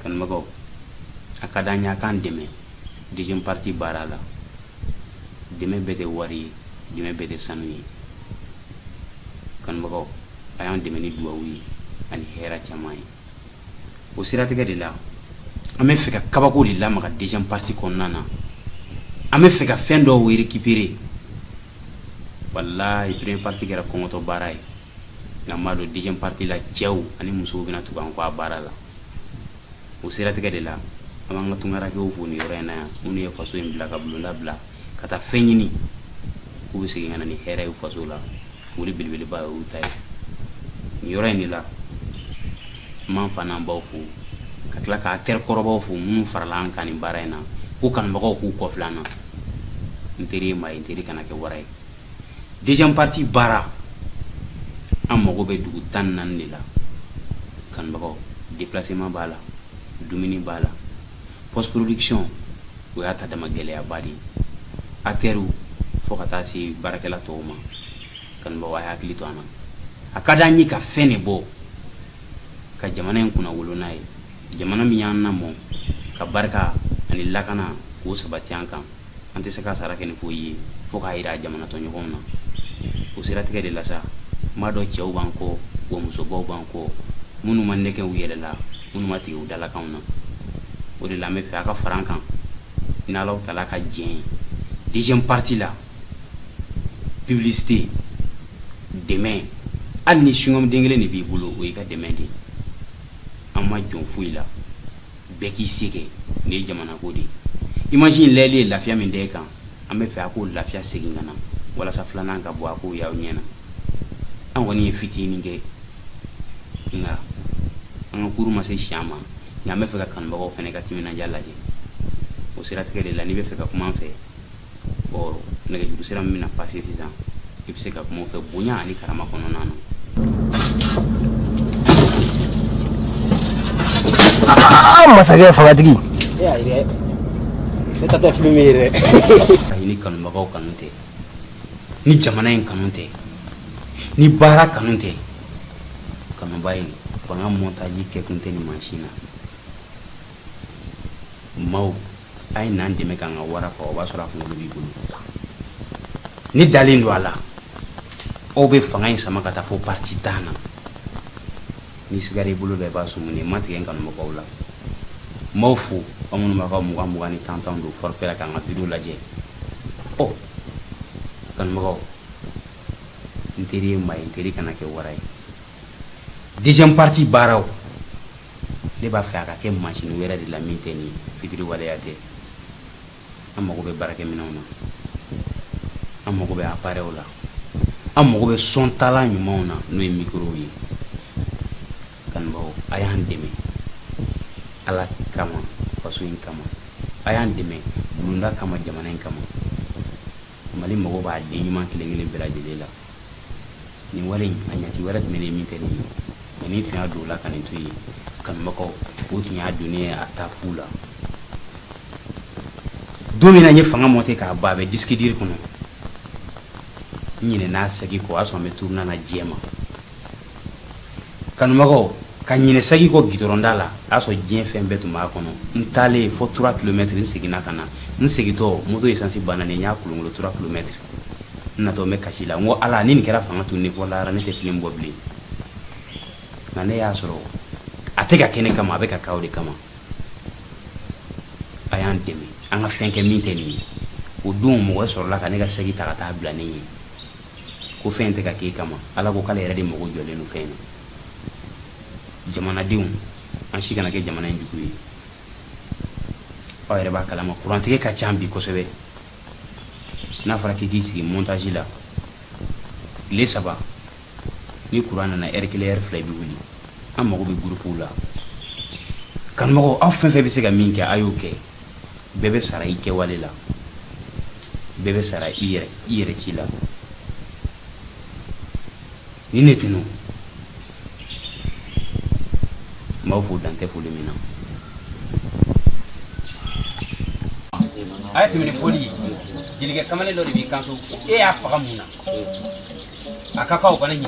Kanubagaw, a ka d'an ye a k'an dɛmɛ deuxième partie baara la. Dɛmɛ bɛɛ tɛ wari ye, dɛmɛ bɛɛ tɛ sanu ye. Kanubagaw, a y'an dɛmɛ ni duwawu ye ani hɛrɛ caman ye. O siratigɛ de la, an bɛ fɛ ka kabako de lamaga deuxième partie kɔnɔna na. An bɛ fɛ ka fɛn dɔw récupérer. Walahi, première partie kɛra kɔngɔtɔ baara ye, nka n b'a dɔn deuxième partie la, cɛw ani musow bɛna tugu an kɔ a baara la. O siratigɛ de la, an b'an ka tunkarakɛw fo nin yɔrɔ in na yan, minnu ye faso in bila ka bulonda bila ka taa fɛn ɲini k'u bɛ segin ka na ni hɛrɛ ye faso la. Foli belebeleba ye olu ta ye nin yɔrɔ in de la. N b'an fa n'an baw fo, ka tila ka acteur kɔrɔbaw fo minnu farala an kan nin baara in na, ko kanubagaw k'u kɔfilɛ an na. N teri ye maa ye, n teri kana kɛ wara ye. Deuxième partie baara, an mago bɛ dugu 14 de la. Kanubagaw, déplacement b'a la, dumuni b'a la, post production o y'a ta dama gɛlɛyaba de ye, acteurs fo ka taa se baarakɛla tɔw ma. Kanubagaw, a ye hakili to an na. A ka d'an ye ka fɛn de bɔ ka jamana in kunna wolo n'a ye, jamana min y'an lamɔ ka barika ani lakana k'o sabati an kan. An tɛ se ka sara kɛ ni foyi ye fo k'a yira jamana tɔɲɔgɔnw na. O siratigɛ de la sa, n b'a dɔn cɛw b'an kɔ wa musobaw b'an kɔ, minnu ma nɛgɛ u yɛrɛ la, minnu ma tigɛ u dalakanw na. O de la, an bɛ fɛ a ka fara an kan ni Alahu taala ka jɛn ye. Deuxième partie la, publicité, dɛmɛ, hali ni chewing-gum den kelen de b'i bolo, o y'i ka dɛmɛ de ye. An ma jɔn foyi la, bɛɛ k'i se kɛ. Nin ye jamana ko de ye. Image in lajɛli ye lafiya min da e kan, an bɛ fɛ a k'o lafiya segin ka na walasa filanan ka bɔ a k'o y'aw ɲɛ na. An kɔni ye fitinin kɛ, nka an ka kuru ma se siyan ma. Nka an bɛ fɛ ka kanubagaw fana ka timinandiya lajɛ. O siratigɛ de la, n'i bɛ fɛ ka kuma an fɛ, ɔ nɛgɛjuru sira min bɛna passer sisan, i bɛ se ka kuma o fɛ bonya ani karama kɔnɔna na. Aa, masakɛ fangatigi. E ayi dɛ, ne ta tɛ film ye dɛ. Ayi, ni kanubagaw kanu tɛ, ni jamana in kanu tɛ, ni baara kanu tɛ, kanuba ye fanga montage kɛkun tɛ nin mansin na. Maaw, a ye n'an dɛmɛ k'an ka wara faga, o b'a sɔrɔ a kunkolo b'i bolo. Ne dalen don a la, aw bɛ fanga in sama ka taa fo partie 10 na. Ni sigara i bolo la, i b'a sumu. Nin ma tigɛ n kanubagaw la. N b'aw fo, aw minnu b'a ka 20 20 ni 10 10 don forfait la k'an ka vidéo lajɛ. Ɔ kanubagaw, n teri ye maa ye, n teri kana kɛ wara ye. Deuxième partie baaraw, ne b'a fɛ a ka kɛ mansin wɛrɛ de la min tɛ nin fitiri waleya tɛ. An mago bɛ baarakɛminɛnw na, an mago bɛ appareilw la, an mago bɛ sontala ɲumanw na, n'o ye microw ye. Kanubagaw, a y'an dɛmɛ Ala kama, faso in kama, a y'an dɛmɛ bulonda kama, jamana in kama. Mali mago b'a den ɲuman kelen kelen bɛɛ lajɛlen la. Nin wale in, a ɲaci wɛrɛ tun bɛ ne min tɛ nin ye. Ni tun y'a don o la ka nin to yen, kanubagaw, o tun y'a donnen ye a ta fu la. Don min na n ye fanga monter k'a ban, a bɛ disque dur kɔnɔ, n ɲinɛna saki kɔ. O y'a sɔrɔ n bɛ tournée na diɲɛ ma. Kanubagaw, ka ɲinɛ saki kɔ gidɔrɔnda la, a y'a sɔrɔ diɲɛ fɛn bɛɛ tun b'a kɔnɔ. N taalen fo 3 kilomètres, n seginna ka na. N segintɔ, moto essence banna ne, n y'a kolonkolon 3 kilomètres. N natɔ, n bɛ kasi la. N ko Ala, ni nin kɛra fanga tun fɔ lahara, ne tɛ film bɔ bilen. Nka ne y'a sɔrɔ a tɛ ka kɛ ne kama, a bɛ ka k'aw de kama. A y'an dɛmɛ an ka fɛn kɛ min tɛ nin ye. O don, mɔgɔ sɔrɔla ka ne ka saki ta ka taa bila ne ɲɛ ko fɛn tɛ ka k'e kama. Ala ko k'ale yɛrɛ de mago jɔlen don fɛn na. Jamanadenw, an si kana kɛ jamana in jugu ye. Aw yɛrɛ b'a kalama, kurantigɛ ka ca bi kosɛbɛ. N'a fɔra k'i k'i sigi montage la tile 3, ni kuran nana heure 1, heure 2, i bɛ wuli. An mago bɛ groupe la. Kanubagaw, aw fɛn fɛn bɛ se ka min kɛ, a y'o kɛ. Bɛɛ bɛ sara i kɛwale la, bɛɛ bɛ sara i yɛrɛ i yɛrɛ ci la. Ni ne tun don, n b'aw fo dan tɛ foli min na. A ye tɛmɛ ni fɔli ye. Jelikɛ kamalen dɔ de b'i kanto ko e y'a faga mun na? A ka kan o kana ɲininka.